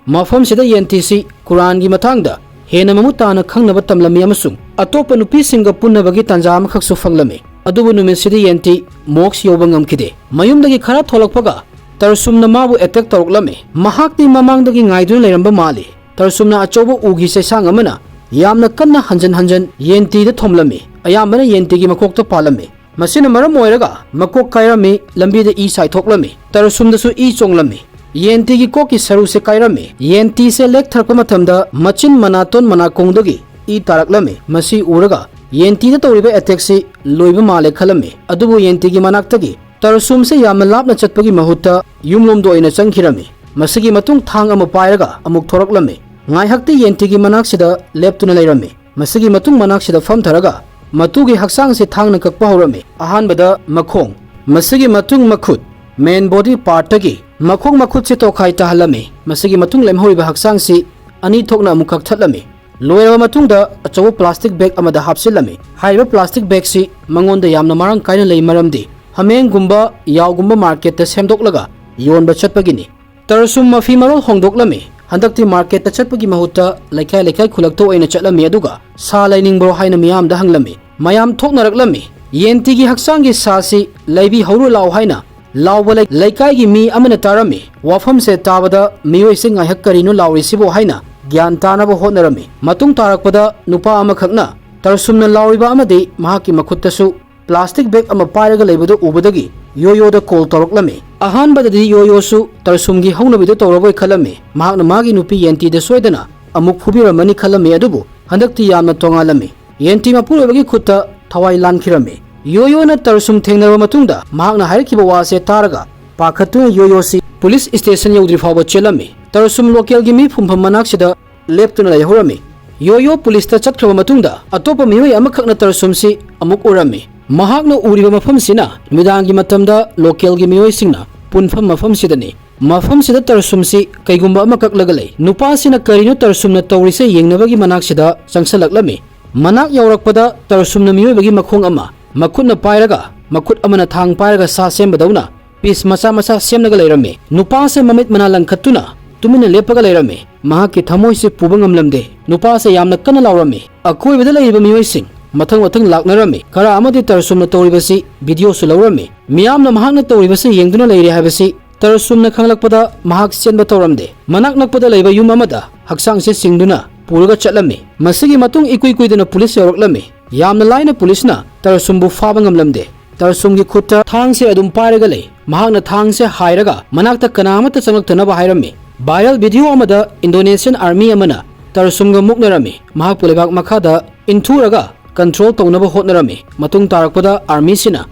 ꯃꯐꯝꯁꯤꯗ ꯌꯦꯟꯇꯤꯁꯤ ꯀꯨꯔꯥꯟꯒꯤ ꯃꯇꯥꯡꯗ ꯍꯦꯟꯅ ꯃꯃꯨꯠ ꯇꯥꯅ ꯈꯪꯅꯕ ꯇꯝꯂꯝꯃꯤ ꯑꯃꯁꯨꯡ ꯑꯇꯣꯞꯄ ꯅꯨꯄꯤꯁꯤꯡꯒ ꯄꯨꯟꯅꯕꯒꯤ ꯇꯥꯟꯖꯥ ꯑꯃꯈꯛꯁꯨ ꯐꯪꯂꯝꯃꯤ꯫ ꯑꯗꯨꯕꯨ ꯅꯨꯃꯤꯠꯁꯤꯗ ꯌꯦꯟꯇꯤ ꯃꯣꯛꯁ ꯌꯧꯕ ꯉꯝꯈꯤꯗꯦ꯫ ꯃꯌꯨꯝꯗꯒꯤ ꯈꯔ ꯊꯣꯛꯂꯛꯄꯒ ꯇꯔꯁꯨꯝꯅ ꯃꯥꯕꯨ ꯑꯦꯇꯦꯛ ꯇꯧꯔꯛꯂꯝꯃꯤ꯫ ꯃꯍꯥꯛꯇꯤ ꯃꯃꯥꯡꯗꯒꯤ ꯉꯥꯏꯗꯨꯅ ꯂꯩꯔꯝꯕ ꯃꯥꯜꯂꯤ꯫ ꯇꯔꯁꯨꯝꯅ ꯑꯆꯧꯕ ꯎꯒꯤ ꯆꯩꯁꯥꯡ ꯑꯃꯅ ꯌꯥꯝꯅ ꯀꯟꯅ ꯍꯟꯖꯟ ꯍꯟꯖꯟ ꯌꯦꯟꯇꯤꯗ ꯊꯣꯝꯂꯝꯃꯤ꯫ ꯑꯌꯥꯝꯕꯅ ꯌꯦꯟꯇꯤꯒꯤ ꯃꯀꯣꯛꯇ ꯄꯥꯜꯂꯝꯃꯤ꯫ ꯃꯁꯤꯅ ꯃꯔꯝ ꯑꯣꯏꯔꯒ ꯃꯀꯣꯛ ꯀꯥꯏꯔꯝꯃꯤ, ꯂꯝꯕꯤꯗ ꯏ ꯁꯥꯏꯊꯣꯛꯂꯝꯃꯤ꯫ ꯇꯔꯁꯨꯝꯗꯁꯨ ꯏ ꯆꯣꯡꯂꯝꯃꯤ꯫ ꯌꯦꯟꯇꯤꯒꯤ ꯀꯣꯛꯀꯤ ꯁꯔꯨꯁꯦ ꯀꯥꯏꯔꯝꯃꯤ꯫ ꯌꯦꯟꯇꯤꯁꯦ ꯂꯦꯛꯊꯔꯛꯄ ꯃꯇꯝꯗ ꯃꯆꯤꯟ ꯃꯅꯥꯇꯣꯟ ꯃꯅꯥꯀꯣꯡꯗꯒꯤ ꯏ ꯇꯥꯔꯛꯂꯝꯃꯤ꯫ ꯃꯁꯤ ꯎꯔꯒ ꯌꯦꯟꯇꯤꯗ ꯇꯧꯔꯤꯕ ꯑꯦꯇꯦꯛꯁꯤ ꯂꯣꯏꯕ ꯃꯥꯜꯂꯦ ꯈꯜꯂꯝꯃꯤ꯫ ꯑꯗꯨꯕꯨ ꯌꯦꯟꯇꯤꯒꯤ ꯃꯅꯥꯛꯇꯒꯤ ꯇꯔꯁꯨꯝꯁꯦ ꯌꯥꯝꯅ ꯂꯥꯞꯅ ꯆꯠꯄꯒꯤ ꯃꯍꯨꯠꯇ ꯌꯨꯝꯂꯣꯝꯗ ꯑꯣꯏꯅ ꯆꯪꯈꯤꯔꯝꯃꯤ꯫ ꯃꯁꯤꯒꯤ ꯃꯇꯨꯡ ꯊꯥꯡ ꯑꯃ ꯄꯥꯏꯔꯒ ꯑꯃꯨꯛ ꯊꯣꯔꯛꯂꯝꯃꯤ꯫ ꯉꯥꯏꯍꯥꯛꯇꯤ ꯌꯦꯟꯇꯤꯒꯤ ꯃꯅꯥꯛꯁꯤꯗ ꯂꯦꯞꯇꯨꯅ ꯂꯩꯔꯝꯃꯤ꯫ ꯃꯁꯤꯒꯤ ꯃꯇꯨꯡ ꯃꯅꯥꯛꯁꯤꯗ ꯐꯝꯊꯔꯒ ꯃꯇꯨꯒꯤ ꯍꯛꯆꯥꯡꯁꯤ ꯊꯥꯡꯅ ꯀꯛꯄ ꯍꯧꯔꯝꯃꯤ꯫ ꯑꯍꯥꯟꯕꯗ ꯃꯈꯣꯡ, ꯃꯁꯤꯒꯤ ꯃꯇꯨꯡ ꯃꯈꯨꯠ, ꯃꯦꯟ ꯕꯣꯗꯤ ꯄꯥꯔꯠꯇꯒꯤ ꯃꯈꯣꯡ ꯃꯈꯨꯠꯁꯤ ꯇꯣꯈꯥꯏ ꯇꯥꯍꯜꯂꯝꯃꯤ꯫ ꯃꯁꯤꯒꯤ ꯃꯇꯨꯡ ꯂꯦꯝꯍꯧꯔꯤꯕ ꯍꯛꯆꯥꯡꯁꯤ ꯑꯅꯤ ꯊꯣꯛꯅ ꯑꯃꯨꯛ ꯀꯛꯊꯠꯂꯝꯃꯤ꯫ ꯂꯣꯏꯔꯕ ꯃꯇꯨꯡꯗ ꯑꯆꯧꯕ ꯄ꯭ꯂꯥꯁꯇꯤꯛ ꯕꯦꯒ ꯑꯃꯗ ꯍꯥꯞꯆꯤꯜꯂꯝꯃꯤ꯫ ꯍꯥꯏꯔꯤꯕ ꯄ꯭ꯂꯥꯁꯇꯤꯛ ꯕꯦꯒꯁꯤ ꯃꯉꯣꯟꯗ ꯌꯥꯝꯅ ꯃꯔꯥꯡ ꯀꯥꯏꯅ ꯂꯩ, ꯃꯔꯝꯗꯤ ꯍꯥꯃꯦꯡꯒꯨꯝꯕ, ꯌꯥꯎꯒꯨꯝꯕ ꯃꯥꯔꯀꯦꯠꯇ ꯁꯦꯝꯗꯣꯛꯂꯒ ꯌꯣꯟꯕ ꯆꯠꯄꯒꯤꯅꯤ꯫ ꯇꯔꯁꯨꯝ ꯃꯐꯤ ꯃꯔꯣꯜ ꯍꯣꯡꯗꯣꯛꯂꯝꯃꯤ꯫ ꯍꯟꯗꯛꯇꯤ ꯃꯥꯔꯀꯦꯠꯇ ꯆꯠꯄꯒꯤ ꯃꯍꯨꯠꯇ ꯂꯩꯀꯥꯏ ꯂꯩꯀꯥꯏ ꯈꯨꯜꯂꯛꯇ ꯑꯣꯏꯅ ꯆꯠꯂꯝꯃꯤ, ꯑꯗꯨꯒ ꯁꯥ ꯂꯩꯅꯤꯡꯕ꯭ꯔꯣ ꯍꯥꯏꯅ ꯃꯤꯌꯥꯝꯗ ꯍꯪꯂꯝꯃꯤ꯫ ꯃꯌꯥꯝ ꯊꯣꯛꯅꯔꯛꯂꯝꯃꯤ꯫ ꯌꯦꯟꯇꯤꯒꯤ ꯍꯛꯆꯥꯡꯒꯤ ꯁꯥꯁꯤ ꯂꯩꯕꯤꯍꯧꯔꯣ ꯂꯥꯎ ꯍꯥꯏꯅ ꯂꯥꯎꯕ ꯂꯩ-, ꯂꯩꯀꯥꯏꯒꯤ ꯃꯤ ꯑꯃꯅ ꯇꯥꯔꯝꯃꯤ꯫ ꯋꯥꯐꯝꯁꯦ ꯇꯥꯕꯗ ꯃꯤꯑꯣꯏꯁꯦ ꯉꯥꯏꯍꯥꯛ ꯀꯔꯤꯅꯣ ꯂꯥꯎꯔꯤꯁꯤꯕꯣ ꯍꯥꯏꯅ ꯒ꯭ꯌꯥꯟ ꯇꯥꯅꯕ ꯍꯣꯠꯅꯔꯝꯃꯤ꯫ ꯃꯇꯨꯡ ꯇꯥꯔꯛꯄꯗ ꯅꯨꯄꯥ ꯑꯃꯈꯛꯅ ꯇꯔꯁꯨꯝꯅ ꯂꯥꯎꯔꯤꯕ ꯑꯃꯗꯤ ꯃꯍꯥꯛꯀꯤ ꯃꯈꯨꯠꯇꯁꯨ ꯄ꯭ꯂꯥꯁꯇꯤꯛ ꯕꯦꯒ ꯑꯃ ꯄꯥꯏꯔꯒ ꯂꯩꯕꯗꯨ ꯎꯕꯗꯒꯤ ꯌꯣꯌꯣꯗ ꯀꯣꯜ ꯇꯧꯔꯛꯂꯝꯃꯤ꯫ ꯑꯍꯥꯟꯕꯗꯗꯤ ꯌꯣꯌꯣꯁꯨ ꯇꯔꯁꯨꯝꯒꯤ ꯍꯧꯅꯕꯤꯗꯨ ꯇꯧꯔꯕꯣꯏ ꯈꯜꯂꯝꯃꯤ꯫ ꯃꯍꯥꯛꯅ ꯃꯥꯒꯤ ꯅꯨꯄꯤ ꯌꯦꯟꯇꯤꯗ ꯁꯣꯏꯗꯅ ꯑꯃꯨꯛ ꯐꯨꯕꯤꯔꯝꯃꯅꯤ ꯈꯜꯂꯝꯃꯤ, ꯑꯗꯨꯕꯨ ꯍꯟꯗꯛꯇꯤ ꯌꯥꯝꯅ ꯇꯣꯉꯥꯜꯂꯝꯃꯤ꯫ ꯌꯦꯟꯇꯤ ꯃꯄꯨꯔꯣꯏꯕꯒꯤ ꯈꯨꯠꯇ ꯊꯋꯥꯏ ꯂꯥꯟꯈꯤꯔꯝꯃꯤ꯫ ꯌꯣꯌꯣꯅ ꯇꯔꯁꯨꯝ ꯊꯦꯡꯅꯔꯕ ꯃꯇꯨꯡꯗ ꯃꯍꯥꯛꯅ ꯍꯥꯏꯔꯛꯈꯤꯕ ꯋꯥꯁꯦ ꯇꯥꯔꯒ ꯄꯥꯈꯠꯇꯨꯅ ꯌꯣꯌꯣꯁꯤ ꯄꯨꯂꯤꯁ ꯁ꯭ꯇꯦꯁꯟ ꯌꯧꯗ꯭ꯔꯤ ꯐꯥꯎꯕ ꯆꯦꯜꯂꯝꯃꯤ꯫ ꯇꯔꯁꯨꯝ ꯂꯣꯀꯦꯜꯒꯤ ꯃꯤ ꯐꯨꯝꯐꯝ ꯃꯅꯥꯛꯁꯤꯗ ꯂꯦꯞꯇꯨꯅ ꯂꯩꯍꯧꯔꯝꯃꯤ꯫ ꯌꯣꯌꯣ ꯄꯨꯂꯤꯁꯇ ꯆꯠꯈ꯭ꯔꯕ ꯃꯇꯨꯡꯗ ꯑꯇꯣꯞꯄ ꯃꯤꯑꯣꯏ ꯑꯃꯈꯛꯅ ꯇꯔꯁꯨꯝꯁꯤ ꯑꯃꯨꯛ ꯎꯔꯝꯃꯤ꯫ ꯃꯍꯥꯛꯅ ꯎꯔꯤꯕ ꯃꯐꯝꯁꯤꯅ ꯅꯨꯃꯤꯗꯥꯡꯒꯤ ꯃꯇꯝꯗ ꯂꯣꯀꯦꯜꯒꯤ ꯃꯤꯑꯣꯏꯁꯤꯡꯅ ꯄꯨꯟꯐꯝ ꯃꯐꯝꯁꯤꯗꯅꯤ꯫ ꯃꯐꯝꯁꯤꯗ ꯇꯔꯁꯨꯝꯁꯤ ꯀꯩꯒꯨꯝꯕ ꯑꯃ ꯀꯛꯂꯒ ꯂꯩ꯫ ꯅꯨꯄꯥꯁꯤꯅ ꯀꯔꯤꯅꯣ ꯇꯔꯁꯨꯝꯅ ꯇꯧꯔꯤꯁꯦ ꯌꯦꯡꯅꯕꯒꯤ ꯃꯅꯥꯛꯁꯤꯗ ꯆꯪꯁꯜꯂꯛꯂꯝꯃꯤ꯫ ꯃꯅꯥꯛ ꯌꯧꯔꯛꯄꯗ ꯇꯔꯁꯨꯝꯅ ꯃꯤꯑꯣꯏꯕꯒꯤ ꯃꯈꯣꯡ ꯑꯃ ꯃꯈꯨꯠꯅ ꯄꯥꯏꯔꯒ, ꯃꯈꯨꯠ ꯑꯃꯅ ꯊꯥꯡ ꯄꯥꯏꯔꯒ ꯁꯥ ꯁꯦꯝꯕꯗꯧꯅ ꯄꯤꯁ ꯃꯆꯥ ꯃꯆꯥ ꯁꯦꯝꯂꯒ ꯂꯩꯔꯝꯃꯤ꯫ ꯅꯨꯄꯥꯁꯦ ꯃꯃꯤꯠ ꯃꯅꯥ ꯂꯪꯈꯠꯇꯨꯅ ꯇꯨꯃꯤꯟꯅ ꯂꯦꯞꯄꯒ ꯂꯩꯔꯝꯃꯤ꯫ ꯃꯍꯥꯛꯀꯤ ꯊꯃꯣꯏꯁꯦ ꯄꯨꯕ ꯉꯝꯂꯝꯗꯦ꯫ ꯅꯨꯄꯥꯁꯦ ꯌꯥꯝꯅ ꯀꯟꯅ ꯂꯥꯎꯔꯝꯃꯤ꯫ ꯑꯀꯣꯏꯕꯗ ꯂꯩꯔꯤꯕ ꯃꯤꯑꯣꯏꯁꯤꯡ ꯃꯊꯪ ꯃꯊꯪ ꯂꯥꯛꯅꯔꯝꯃꯤ꯫ ꯈꯔ ꯑꯃꯗꯤ ꯇꯔꯁꯨꯝꯅ ꯇꯧꯔꯤꯕꯁꯤ ꯚꯤꯗꯤꯑꯣꯁꯨ ꯂꯧꯔꯝꯃꯤ꯫ ꯃꯤꯌꯥꯝꯅ ꯃꯍꯥꯛꯅ ꯇꯧꯔꯤꯕꯁꯤ ꯌꯦꯡꯗꯨꯅ ꯂꯩꯔꯦ ꯍꯥꯏꯕꯁꯤ ꯇꯔꯁꯨꯝꯅ ꯈꯪꯂꯛꯄꯗ ꯃꯍꯥꯛ ꯆꯦꯟꯕ ꯇꯧꯔꯝꯗꯦ꯫ ꯃꯅꯥꯛ ꯅꯛꯄꯗ ꯂꯩꯕ ꯌꯨꯝ ꯑꯃꯗ ꯍꯛꯆꯥꯡꯁꯦ ꯆꯤꯡꯗꯨꯅ ꯄꯨꯔꯒ ꯆꯠꯂꯝꯃꯤ꯫ ꯃꯁꯤꯒꯤ ꯃꯇꯨꯡ ꯏꯀꯨꯏ ꯀꯨꯏꯗꯅ ꯄꯨꯂꯤꯁ ꯌꯧꯔꯛꯂꯝꯃꯤ꯫ ꯌꯥꯝꯅ ꯂꯥꯏꯅ ꯄꯨꯂꯤꯁꯅ ꯇꯔꯁꯨꯝꯕꯨ ꯐꯥꯕ ꯉꯝꯂꯝꯗꯦ꯫ ꯇꯔꯁꯨꯝꯒꯤ ꯈꯨꯠꯇ ꯊꯥꯡꯁꯦ ꯑꯗꯨꯝ ꯄꯥꯏꯔꯒ ꯂꯩ꯫ ꯃꯍꯥꯛꯅ ꯊꯥꯡꯁꯦ ꯍꯥꯏꯔꯒ ꯃꯅꯥꯛꯇ ꯀꯅꯥ ꯑꯃꯠꯇ ꯆꯪꯂꯛꯇꯅꯕ ꯍꯥꯏꯔꯝꯃꯤ꯫ ꯚꯥꯏꯔꯦꯜ ꯚꯤꯗꯤꯑꯣ ꯑꯃꯗ ꯏꯟꯗꯣꯅꯦꯁꯤꯌꯥꯟ ꯑꯥꯔꯃꯤ ꯑꯃꯅ ꯇꯔꯁꯨꯝꯒ ꯃꯨꯛꯅꯔꯝꯃꯤ꯫ ꯃꯍꯥꯛꯄꯨ ꯂꯩꯕꯥꯛ ꯃꯈꯥꯗ ꯏꯟꯊꯨꯔꯒ ꯀꯟꯇ꯭ꯔꯣꯜ ꯇꯧꯅꯕ ꯍꯣꯠꯅꯔꯝꯃꯤ꯫ ꯃꯇꯨꯡ ꯇꯥꯔꯛꯄꯗ ꯑꯥꯔꯃꯤꯁꯤꯅ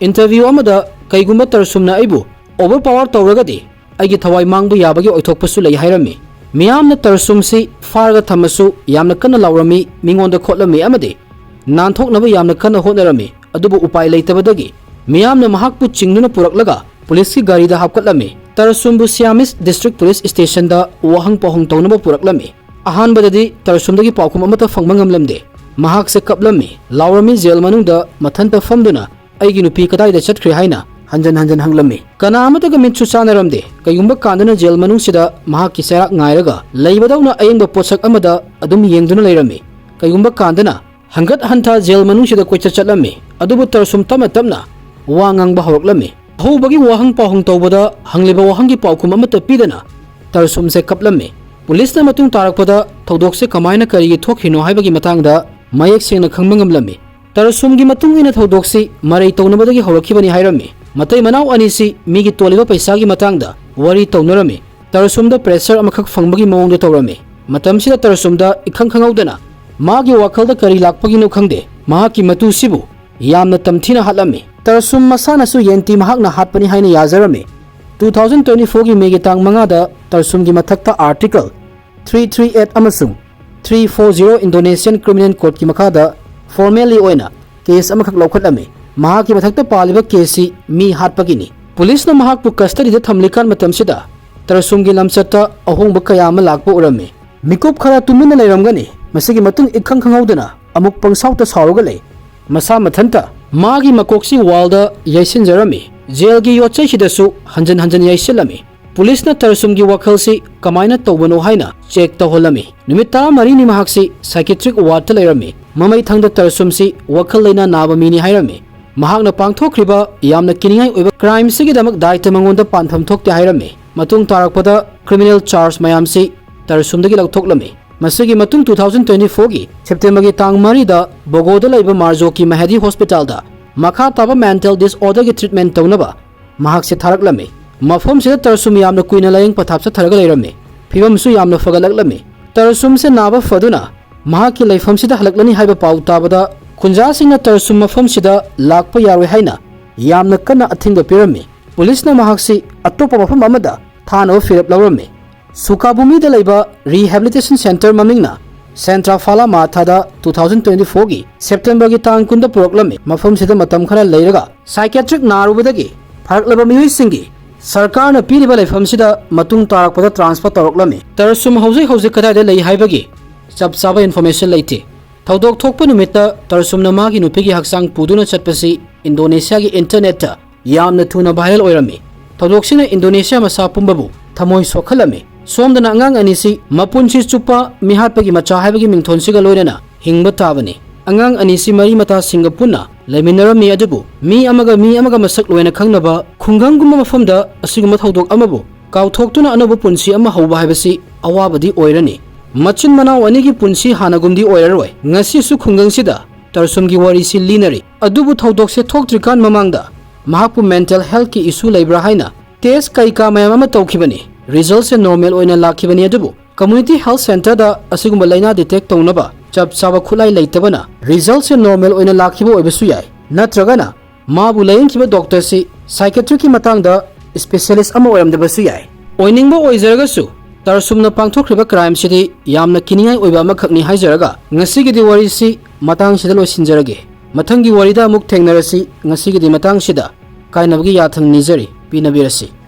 ꯏꯟꯇꯔꯚ꯭ꯌꯨ ꯑꯃꯗ ꯀꯩꯒꯨꯝꯕ ꯇꯔꯁꯨꯝꯅ ꯑꯩꯕꯨ ꯑꯣꯚꯔ ꯄꯥꯋꯔ ꯇꯧꯔꯒꯗꯤ ꯑꯩꯒꯤ ꯊꯋꯥꯏ ꯃꯥꯡꯕ ꯌꯥꯕꯒꯤ ꯑꯣꯏꯊꯣꯛꯄꯁꯨ ꯂꯩ ꯍꯥꯏꯔꯝꯃꯤ꯫ ꯃꯤꯌꯥꯝꯅ ꯇꯔꯁꯨꯝꯁꯤ ꯐꯥꯔꯒ ꯊꯝꯃꯁꯨ ꯌꯥꯝꯅ ꯀꯟꯅ ꯂꯥꯎꯔꯝꯃꯤ, ꯃꯤꯉꯣꯟꯗ ꯈꯣꯠꯂꯝꯃꯤ ꯑꯃꯗꯤ ꯅꯥꯟꯊꯣꯛꯅꯕ ꯌꯥꯝꯅ ꯀꯟꯅ ꯍꯣꯠꯅꯔꯝꯃꯤ꯫ ꯑꯗꯨꯕꯨ ꯎꯄꯥꯏ ꯂꯩꯇꯕꯗꯒꯤ ꯃꯤꯌꯥꯝꯅ ꯃꯍꯥꯛꯄꯨ ꯆꯤꯡꯗꯨꯅ ꯄꯨꯔꯛꯂꯒ ꯄꯨꯂꯤꯁꯀꯤ ꯒꯥꯔꯤꯗ ꯍꯥꯞꯀꯠꯂꯝꯃꯤ꯫ ꯇꯔꯁꯨꯝꯕꯨ ꯁꯤꯌꯥꯃꯤꯁ ꯗꯤꯁꯇ꯭ꯔꯤꯛ ꯄꯨꯂꯤꯁ ꯁ꯭ꯇꯦꯁꯟꯗ ꯋꯥꯍꯪ ꯄꯥꯎꯍꯪ ꯇꯧꯅꯕ ꯄꯨꯔꯛꯂꯝꯃꯤ꯫ ꯑꯍꯥꯟꯕꯗꯗꯤ ꯇꯔꯁꯨꯝꯗꯒꯤ ꯄꯥꯎꯈꯨꯝ ꯑꯃꯠꯇ ꯐꯪꯕ ꯉꯝꯂꯝꯗꯦ꯫ ꯃꯍꯥꯛꯁꯦ ꯀꯞꯂꯝꯃꯤ, ꯂꯥꯎꯔꯝꯃꯤ, ꯖꯦꯜ ꯃꯅꯨꯡꯗ ꯃꯊꯟꯇ ꯐꯝꯗꯨꯅ "ꯑꯩꯒꯤ ꯅꯨꯄꯤ ꯀꯗꯥꯏꯗ ꯆꯠꯈ꯭ꯔꯦ?" ꯍꯥꯏꯅ ꯍꯟꯖꯟ ꯍꯟꯖꯟ ꯍꯪꯂꯝꯃꯤ꯫ ꯀꯅꯥ ꯑꯃꯠꯇꯒ ꯃꯤꯠꯁꯨ ꯆꯥꯟꯅꯔꯝꯗꯦ꯫ ꯀꯩꯒꯨꯝꯕ ꯀꯥꯟꯗꯅ ꯖꯦꯜ ꯃꯅꯨꯡꯁꯤꯗ ꯃꯍꯥꯛꯀꯤ ꯆꯩꯔꯥꯛ ꯉꯥꯏꯔꯒ ꯂꯩꯕꯗꯧꯅ ꯑꯌꯦꯡꯕ ꯄꯣꯠꯁꯛ ꯑꯃꯗ ꯑꯗꯨꯝ ꯌꯦꯡꯗꯨꯅ ꯂꯩꯔꯝꯃꯤ꯫ ꯀꯩꯒꯨꯝꯕ ꯀꯥꯟꯗꯅ ꯍꯪꯒꯠ ꯍꯟꯊ ꯖꯦꯜ ꯃꯅꯨꯡꯁꯤꯗ ꯀꯣꯏꯆꯠ ꯆꯠꯂꯝꯃꯤ꯫ ꯑꯗꯨꯕꯨ ꯇꯔꯁꯨꯝ ꯇꯞꯅ ꯇꯞꯅ ꯋꯥ ꯉꯥꯡꯕ ꯍꯧꯔꯛꯂꯝꯃꯤ꯫ ꯑꯍꯧꯕꯒꯤ ꯋꯥꯍꯪ ꯄꯥꯎꯍꯪ ꯇꯧꯕꯗ ꯍꯪꯂꯤꯕ ꯋꯥꯍꯪꯒꯤ ꯄꯥꯎꯈꯨꯝ ꯑꯃꯠꯇ ꯄꯤꯗꯅ ꯇꯔꯁꯨꯝꯁꯦ ꯀꯞꯂꯝꯃꯤ꯫ ꯄꯨꯂꯤꯁꯅ ꯃꯇꯨꯡ ꯇꯥꯔꯛꯄꯗ ꯊꯧꯗꯣꯛꯁꯦ ꯀꯃꯥꯏꯅ ꯀꯔꯤꯒꯤ ꯊꯣꯛꯈ꯭ꯔꯤꯅꯣ ꯍꯥꯏꯕꯒꯤ ꯃꯇꯥꯡꯗ ꯃꯌꯦꯛ ꯁꯦꯡꯅ ꯈꯪꯕ ꯉꯝꯂꯝꯃꯤ꯫ ꯇꯔꯁꯨꯝꯒꯤ ꯃꯇꯨꯡ ꯏꯟꯅ ꯊꯧꯗꯣꯛꯁꯤ ꯃꯔꯩ ꯇꯧꯅꯕꯗꯒꯤ ꯍꯧꯔꯛꯈꯤꯕꯅꯤ ꯍꯥꯏꯔꯝꯃꯤ꯫ ꯃꯇꯩ ꯃꯅꯥꯎ ꯑꯅꯤꯁꯤ ꯃꯤꯒꯤ ꯇꯣꯜꯂꯤꯕ ꯄꯩꯁꯥꯒꯤ ꯃꯇꯥꯡꯗ ꯋꯥꯔꯤ ꯇꯧꯅꯔꯝꯃꯤ꯫ ꯇꯔꯁꯨꯝꯗ pressure ꯑꯃꯈꯛ ꯐꯪꯕꯒꯤ ꯃꯑꯣꯡꯗ ꯇꯧꯔꯝꯃꯤ꯫ ꯃꯇꯝꯁꯤꯗ ꯇꯔꯁꯨꯝꯗ ꯏꯈꯪ ꯈꯪꯍꯧꯗꯅ ꯃꯥꯒꯤ ꯋꯥꯈꯜꯗ ꯀꯔꯤ ꯂꯥꯛꯄꯒꯤꯅꯣ ꯈꯪꯗꯦ, ꯃꯍꯥꯛꯀꯤ ꯃꯇꯨꯁꯤꯕꯨ ꯌꯥꯝꯅ ꯇꯝꯊꯤꯅ ꯍꯥꯠꯂꯝꯃꯤ꯫ ꯇꯔꯁꯨꯝ ꯃꯁꯥꯅꯁꯨ ꯌꯦꯟꯇꯤ ꯃꯍꯥꯛꯅ ꯍꯥꯠꯄꯅꯤ ꯍꯥꯏꯅ ꯌꯥꯖꯔꯝꯃꯤ꯫ Two thousand twenty fourꯒꯤ Mayꯒꯤ ꯇꯥꯡ ꯃꯉꯥꯗ ꯇꯔꯁꯨꯝꯒꯤ ꯃꯊꯛꯇ Article three three eight ꯑꯃꯁꯨꯡ three four zero Indonesian Criminal Codeꯀꯤ ꯃꯈꯥꯗ formally ꯑꯣꯏꯅ case ꯑꯃꯈꯛ ꯂꯧꯈꯠꯂꯝꯃꯤ꯫ ꯃꯍꯥꯛꯀꯤ ꯃꯊꯛꯇ ꯄꯥꯜꯂꯤꯕ caseꯁꯤ ꯃꯤ ꯍꯥꯠꯄꯒꯤꯅꯤ꯫ ꯄꯨꯂꯤꯁꯅ ꯃꯍꯥꯛꯄꯨ custodyꯗ ꯊꯝꯂꯤꯀꯥꯟ ꯃꯇꯝꯁꯤꯗ ꯇꯔꯁꯨꯝꯒꯤ ꯂꯝꯆꯠꯇ ꯑꯍꯣꯡꯕ ꯀꯌꯥ ꯑꯃ ꯂꯥꯛꯄ ꯎꯔꯝꯃꯤ꯫ ꯃꯤꯀꯨꯞ ꯈꯔ ꯇꯨꯃꯤꯟꯅ ꯂꯩꯔꯝꯒꯅꯤ, ꯃꯁꯤꯒꯤ ꯃꯇꯨꯡ ꯏꯈꯪ ꯈꯪꯍꯧꯗꯅ ꯑꯃꯨꯛ ꯄꯪꯁꯥꯎꯇ ꯁꯥꯎꯔꯒ ꯂꯩ꯫ ꯃꯁꯥ ꯃꯊꯟꯇ ꯃꯥꯒꯤ ꯃꯀꯣꯛꯁꯤ wallꯗ ꯌꯩꯁꯤꯟꯖꯔꯝꯃꯤ꯫ Jailꯒꯤ ꯌꯣꯠꯆꯩꯁꯤꯗꯁꯨ ꯍꯟꯖꯟ ꯍꯟꯖꯟ ꯌꯩꯁꯤꯜꯂꯝꯃꯤ꯫ ꯄꯨꯂꯤꯁꯅ ꯇꯔꯁꯨꯝꯒꯤ ꯋꯥꯈꯜꯁꯤ ꯀꯃꯥꯏꯅ ꯇꯧꯕꯅꯣ ꯍꯥꯏꯅ check ꯇꯧꯍꯜꯂꯝꯃꯤ꯫ ꯅꯨꯃꯤꯠ ꯇꯔꯥꯃꯔꯤꯅꯤ ꯃꯍꯥꯛꯁꯤ psychiatric wardꯇ ꯂꯩꯔꯝꯃꯤ꯫ ꯃꯃꯩ ꯊꯪꯗ ꯇꯔꯁꯨꯝꯁꯤ ꯋꯥꯈꯜ ꯂꯩꯅꯥ ꯅꯥꯕ ꯃꯤꯅꯤ ꯍꯥꯏꯔꯝꯃꯤ꯫ ꯃꯍꯥꯛꯅ ꯄꯥꯡꯊꯣꯛꯈ꯭ꯔꯤꯕ ꯌꯥꯝꯅ ꯀꯤꯅꯤꯡꯉꯥꯏ ꯑꯣꯏꯕ crimeꯁꯤꯒꯤꯗꯃꯛ ꯗꯥꯏꯇ ꯃꯉꯣꯟꯗ ꯄꯥꯟꯐꯝ ꯊꯣꯛꯇꯦ ꯍꯥꯏꯔꯝꯃꯤ꯫ ꯃꯇꯨꯡ ꯇꯥꯔꯛꯄꯗ criminal charge ꯃꯌꯥꯝꯁꯤ ꯇꯔꯁꯨꯝꯗꯒꯤ ꯂꯧꯊꯣꯛꯂꯝꯃꯤ꯫ ꯃꯁꯤꯒꯤ ꯃꯇꯨꯡ two thousand twenty fourꯒꯤ Septemberꯒꯤ ꯇꯥꯡ ꯃꯔꯤꯗ ꯕꯣꯒꯣꯗ ꯂꯩꯕ ꯃꯥꯔꯖꯣꯀꯤ ꯃꯍꯦꯗꯤ hospitalꯗ ꯃꯈꯥ ꯇꯥꯕ mental disorderꯒꯤ treatment ꯇꯧꯅꯕ ꯃꯍꯥꯛꯁꯦ ꯊꯥꯔꯛꯂꯝꯃꯤ꯫ ꯃꯐꯝꯁꯤꯗ ꯇꯔꯁꯨꯝ ꯌꯥꯝꯅ ꯀꯨꯏꯅ ꯂꯥꯌꯦꯡ ꯄꯊꯥꯞ ꯆꯠꯊꯔꯒ ꯂꯩꯔꯝꯃꯤ꯫ ꯐꯤꯕꯝꯁꯨ ꯌꯥꯝꯅ ꯐꯒꯠꯂꯛꯂꯝꯃꯤ꯫ ꯇꯔꯁꯨꯝꯁꯦ ꯅꯥꯕ ꯐꯗꯨꯅ ꯃꯍꯥꯛꯀꯤ ꯂꯩꯐꯝꯁꯤꯗ ꯍꯜꯂꯛꯂꯅꯤ ꯍꯥꯏꯕ ꯄꯥꯎ ꯇꯥꯕꯗ ꯈꯨꯟꯖꯥꯁꯤꯡꯅ ꯇꯔꯁꯨꯝ ꯃꯐꯝꯁꯤꯗ ꯂꯥꯛꯄ ꯌꯥꯔꯣꯏ ꯍꯥꯏꯅ ꯌꯥꯝꯅ ꯀꯟꯅ ꯑꯊꯤꯡꯕ ꯄꯤꯔꯝꯃꯤ꯫ ꯄꯨꯂꯤꯁꯅ ꯃꯍꯥꯛꯁꯤ ꯑꯇꯣꯞꯄ ꯃꯐꯝ ꯑꯃꯗ ꯊꯥꯅꯕ ꯐꯤꯔꯦꯞ ꯂꯧꯔꯝꯃꯤ꯫ ꯁꯨꯀꯥꯕꯨꯃꯤꯗ ꯂꯩꯕ rehabilitation center ꯃꯃꯤꯡꯅ Centra Fala Mathaꯗ two thousand twenty fourꯒꯤ Septemberꯒꯤ ꯇꯥꯡ ꯀꯨꯟꯗ ꯄꯨꯔꯛꯂꯝꯃꯤ꯫ ꯃꯐꯝꯁꯤꯗ ꯃꯇꯝ ꯈꯔ ꯂꯩꯔꯒ psychiatric ꯅꯥꯔꯨꯕꯗꯒꯤ ꯐꯔꯛꯂꯕ ꯃꯤꯑꯣꯏꯁꯤꯡꯒꯤ ꯁꯔꯀꯥꯔꯅ ꯄꯤꯔꯤꯕ ꯂꯩꯐꯝꯁꯤꯗ ꯃꯇꯨꯡ ꯇꯥꯔꯛꯄꯗ transfer ꯇꯧꯔꯛꯂꯝꯃꯤ꯫ ꯇꯔꯁꯨꯝ ꯍꯧꯖꯤꯛ ꯍꯧꯖꯤꯛ ꯀꯗꯥꯏꯗ ꯂꯩ ꯍꯥꯏꯕꯒꯤ ꯆꯞ ꯆꯥꯕ information ꯂꯩꯇꯦ꯫ ꯊꯧꯗꯣꯛ ꯊꯣꯛꯄ ꯅꯨꯃꯤꯠꯇ ꯇꯔꯁꯨꯝꯅ ꯃꯥꯒꯤ ꯅꯨꯄꯤꯒꯤ ꯍꯛꯆꯥꯡ ꯄꯨꯗꯨꯅ ꯆꯠꯄꯁꯤ ꯏꯟꯗꯣꯅꯦꯁꯤꯌꯥꯒꯤ internetꯇ ꯌꯥꯝꯅ ꯊꯨꯅ viral ꯑꯣꯏꯔꯝꯃꯤ꯫ ꯊꯧꯗꯣꯛꯁꯤꯅ ꯏꯟꯗꯣꯅꯦꯁꯤꯌꯥ ꯃꯁꯥ ꯄꯨꯝꯕꯕꯨ ꯊꯃꯣꯏ ꯁꯣꯛꯍꯜꯂꯝꯃꯤ꯫ ꯁꯣꯝꯗꯅ ꯑꯉꯥꯡ ꯑꯅꯤꯁꯤ ꯃꯄꯨꯟꯁꯤ ꯆꯨꯞꯄ ꯃꯤꯍꯥꯠꯄꯒꯤ ꯃꯆꯥ ꯍꯥꯏꯕꯒꯤ ꯃꯤꯡꯊꯣꯟꯁꯤꯒ ꯂꯣꯏꯅꯅ ꯍꯤꯡꯕ ꯇꯥꯕꯅꯤ꯫ ꯑꯉꯥꯡ ꯑꯅꯤꯁꯤ ꯃꯔꯤ ꯃꯇꯥꯁꯤꯡꯒ ꯄꯨꯟꯅ ꯂꯩꯃꯤꯟꯅꯔꯝꯃꯤ, ꯑꯗꯨꯕꯨ ꯃꯤ ꯑꯃꯒ ꯃꯤ ꯑꯃꯒ ꯃꯁꯛ ꯂꯣꯏꯅ ꯈꯪꯅꯕ ꯈꯨꯡꯒꯪꯒꯨꯝꯕ ꯃꯐꯝꯗ ꯑꯁꯤꯒꯨꯝꯕ ꯊꯧꯗꯣꯛ ꯑꯃꯕꯨ ꯀꯥꯎꯊꯣꯛꯇꯨꯅ ꯑꯅꯧꯕ ꯄꯨꯟꯁꯤ ꯑꯃ ꯍꯧꯕ ꯍꯥꯏꯕꯁꯤ ꯑꯋꯥꯕꯗꯤ ꯑꯣꯏꯔꯅꯤ꯫ ꯃꯆꯤꯟ ꯃꯅꯥꯎ ꯑꯅꯤꯒꯤ ꯄꯨꯟꯁꯤ ꯍꯥꯟꯅꯒꯨꯝꯗꯤ ꯑꯣꯏꯔꯔꯣꯏ꯫ ꯉꯁꯤꯁꯨ ꯈꯨꯡꯒꯪꯁꯤꯗ ꯇꯔꯁꯨꯝꯒꯤ ꯋꯥꯔꯤꯁꯤ ꯂꯤꯅꯔꯤ꯫ ꯑꯗꯨꯕꯨ ꯊꯧꯗꯣꯛꯁꯦ ꯊꯣꯛꯇ꯭ꯔꯤꯀꯥꯟ ꯃꯃꯥꯡꯗ ꯃꯍꯥꯛꯄꯨ mental healthꯀꯤ issue ꯂꯩꯕ꯭ꯔꯥ ꯍꯥꯏꯅ test ꯀꯩꯀꯥ ꯃꯌꯥꯝ ꯑꯃ ꯇꯧꯈꯤꯕꯅꯤ꯫ Resultꯁꯦ normal ꯑꯣꯏꯅ ꯂꯥꯛꯈꯤꯕꯅꯤ, ꯑꯗꯨꯕꯨ community health centreꯗ ꯑꯁꯤꯒꯨꯝꯕ ꯂꯥꯏꯅꯥ detect ꯇꯧꯅꯕ ꯆꯞ ꯆꯥꯕ ꯈꯨꯠꯂꯥꯏ ꯂꯩꯇꯕꯅ resultꯁꯦ normal ꯑꯣꯏꯅ ꯂꯥꯛꯈꯤꯕ ꯑꯣꯏꯕꯁꯨ ꯌꯥꯏ, ꯅꯠꯇ꯭ꯔꯒꯅ ꯃꯥꯕꯨ ꯂꯥꯌꯦꯡꯈꯤꯕ doctorꯁꯤ psychiatricꯀꯤ ꯃꯇꯥꯡꯗ specialist ꯑꯃ ꯑꯣꯏꯔꯝꯗꯕꯁꯨ ꯌꯥꯏ꯫ ꯑꯣꯏꯅꯤꯡꯕ ꯑꯣꯏꯖꯔꯒꯁꯨ ꯇꯔꯁꯨꯝꯅ ꯄꯥꯡꯊꯣꯛꯈ꯭ꯔꯤꯕ crimeꯁꯤꯗꯤ ꯌꯥꯝꯅ ꯀꯤꯅꯤꯡꯉꯥꯏ ꯑꯣꯏꯕ ꯑꯃꯈꯛꯅꯤ ꯍꯥꯏꯖꯔꯒ ꯉꯁꯤꯒꯤꯗꯤ ꯋꯥꯔꯤꯁꯤ ꯃꯇꯥꯡꯁꯤꯗ ꯂꯣꯏꯁꯤꯟꯖꯔꯒꯦ꯫ ꯃꯊꯪꯒꯤ ꯋꯥꯔꯤꯗ ꯑꯃꯨꯛ ꯊꯦꯡꯅꯔꯁꯤ꯫ ꯉꯁꯤꯒꯤꯗꯤ ꯃꯇꯥꯡꯁꯤꯗ ꯀꯥꯏꯅꯕꯒꯤ ꯌꯥꯊꯪ ꯅꯤꯖꯔꯤ꯫ ꯄꯤꯅꯕꯤꯔꯁꯤ꯫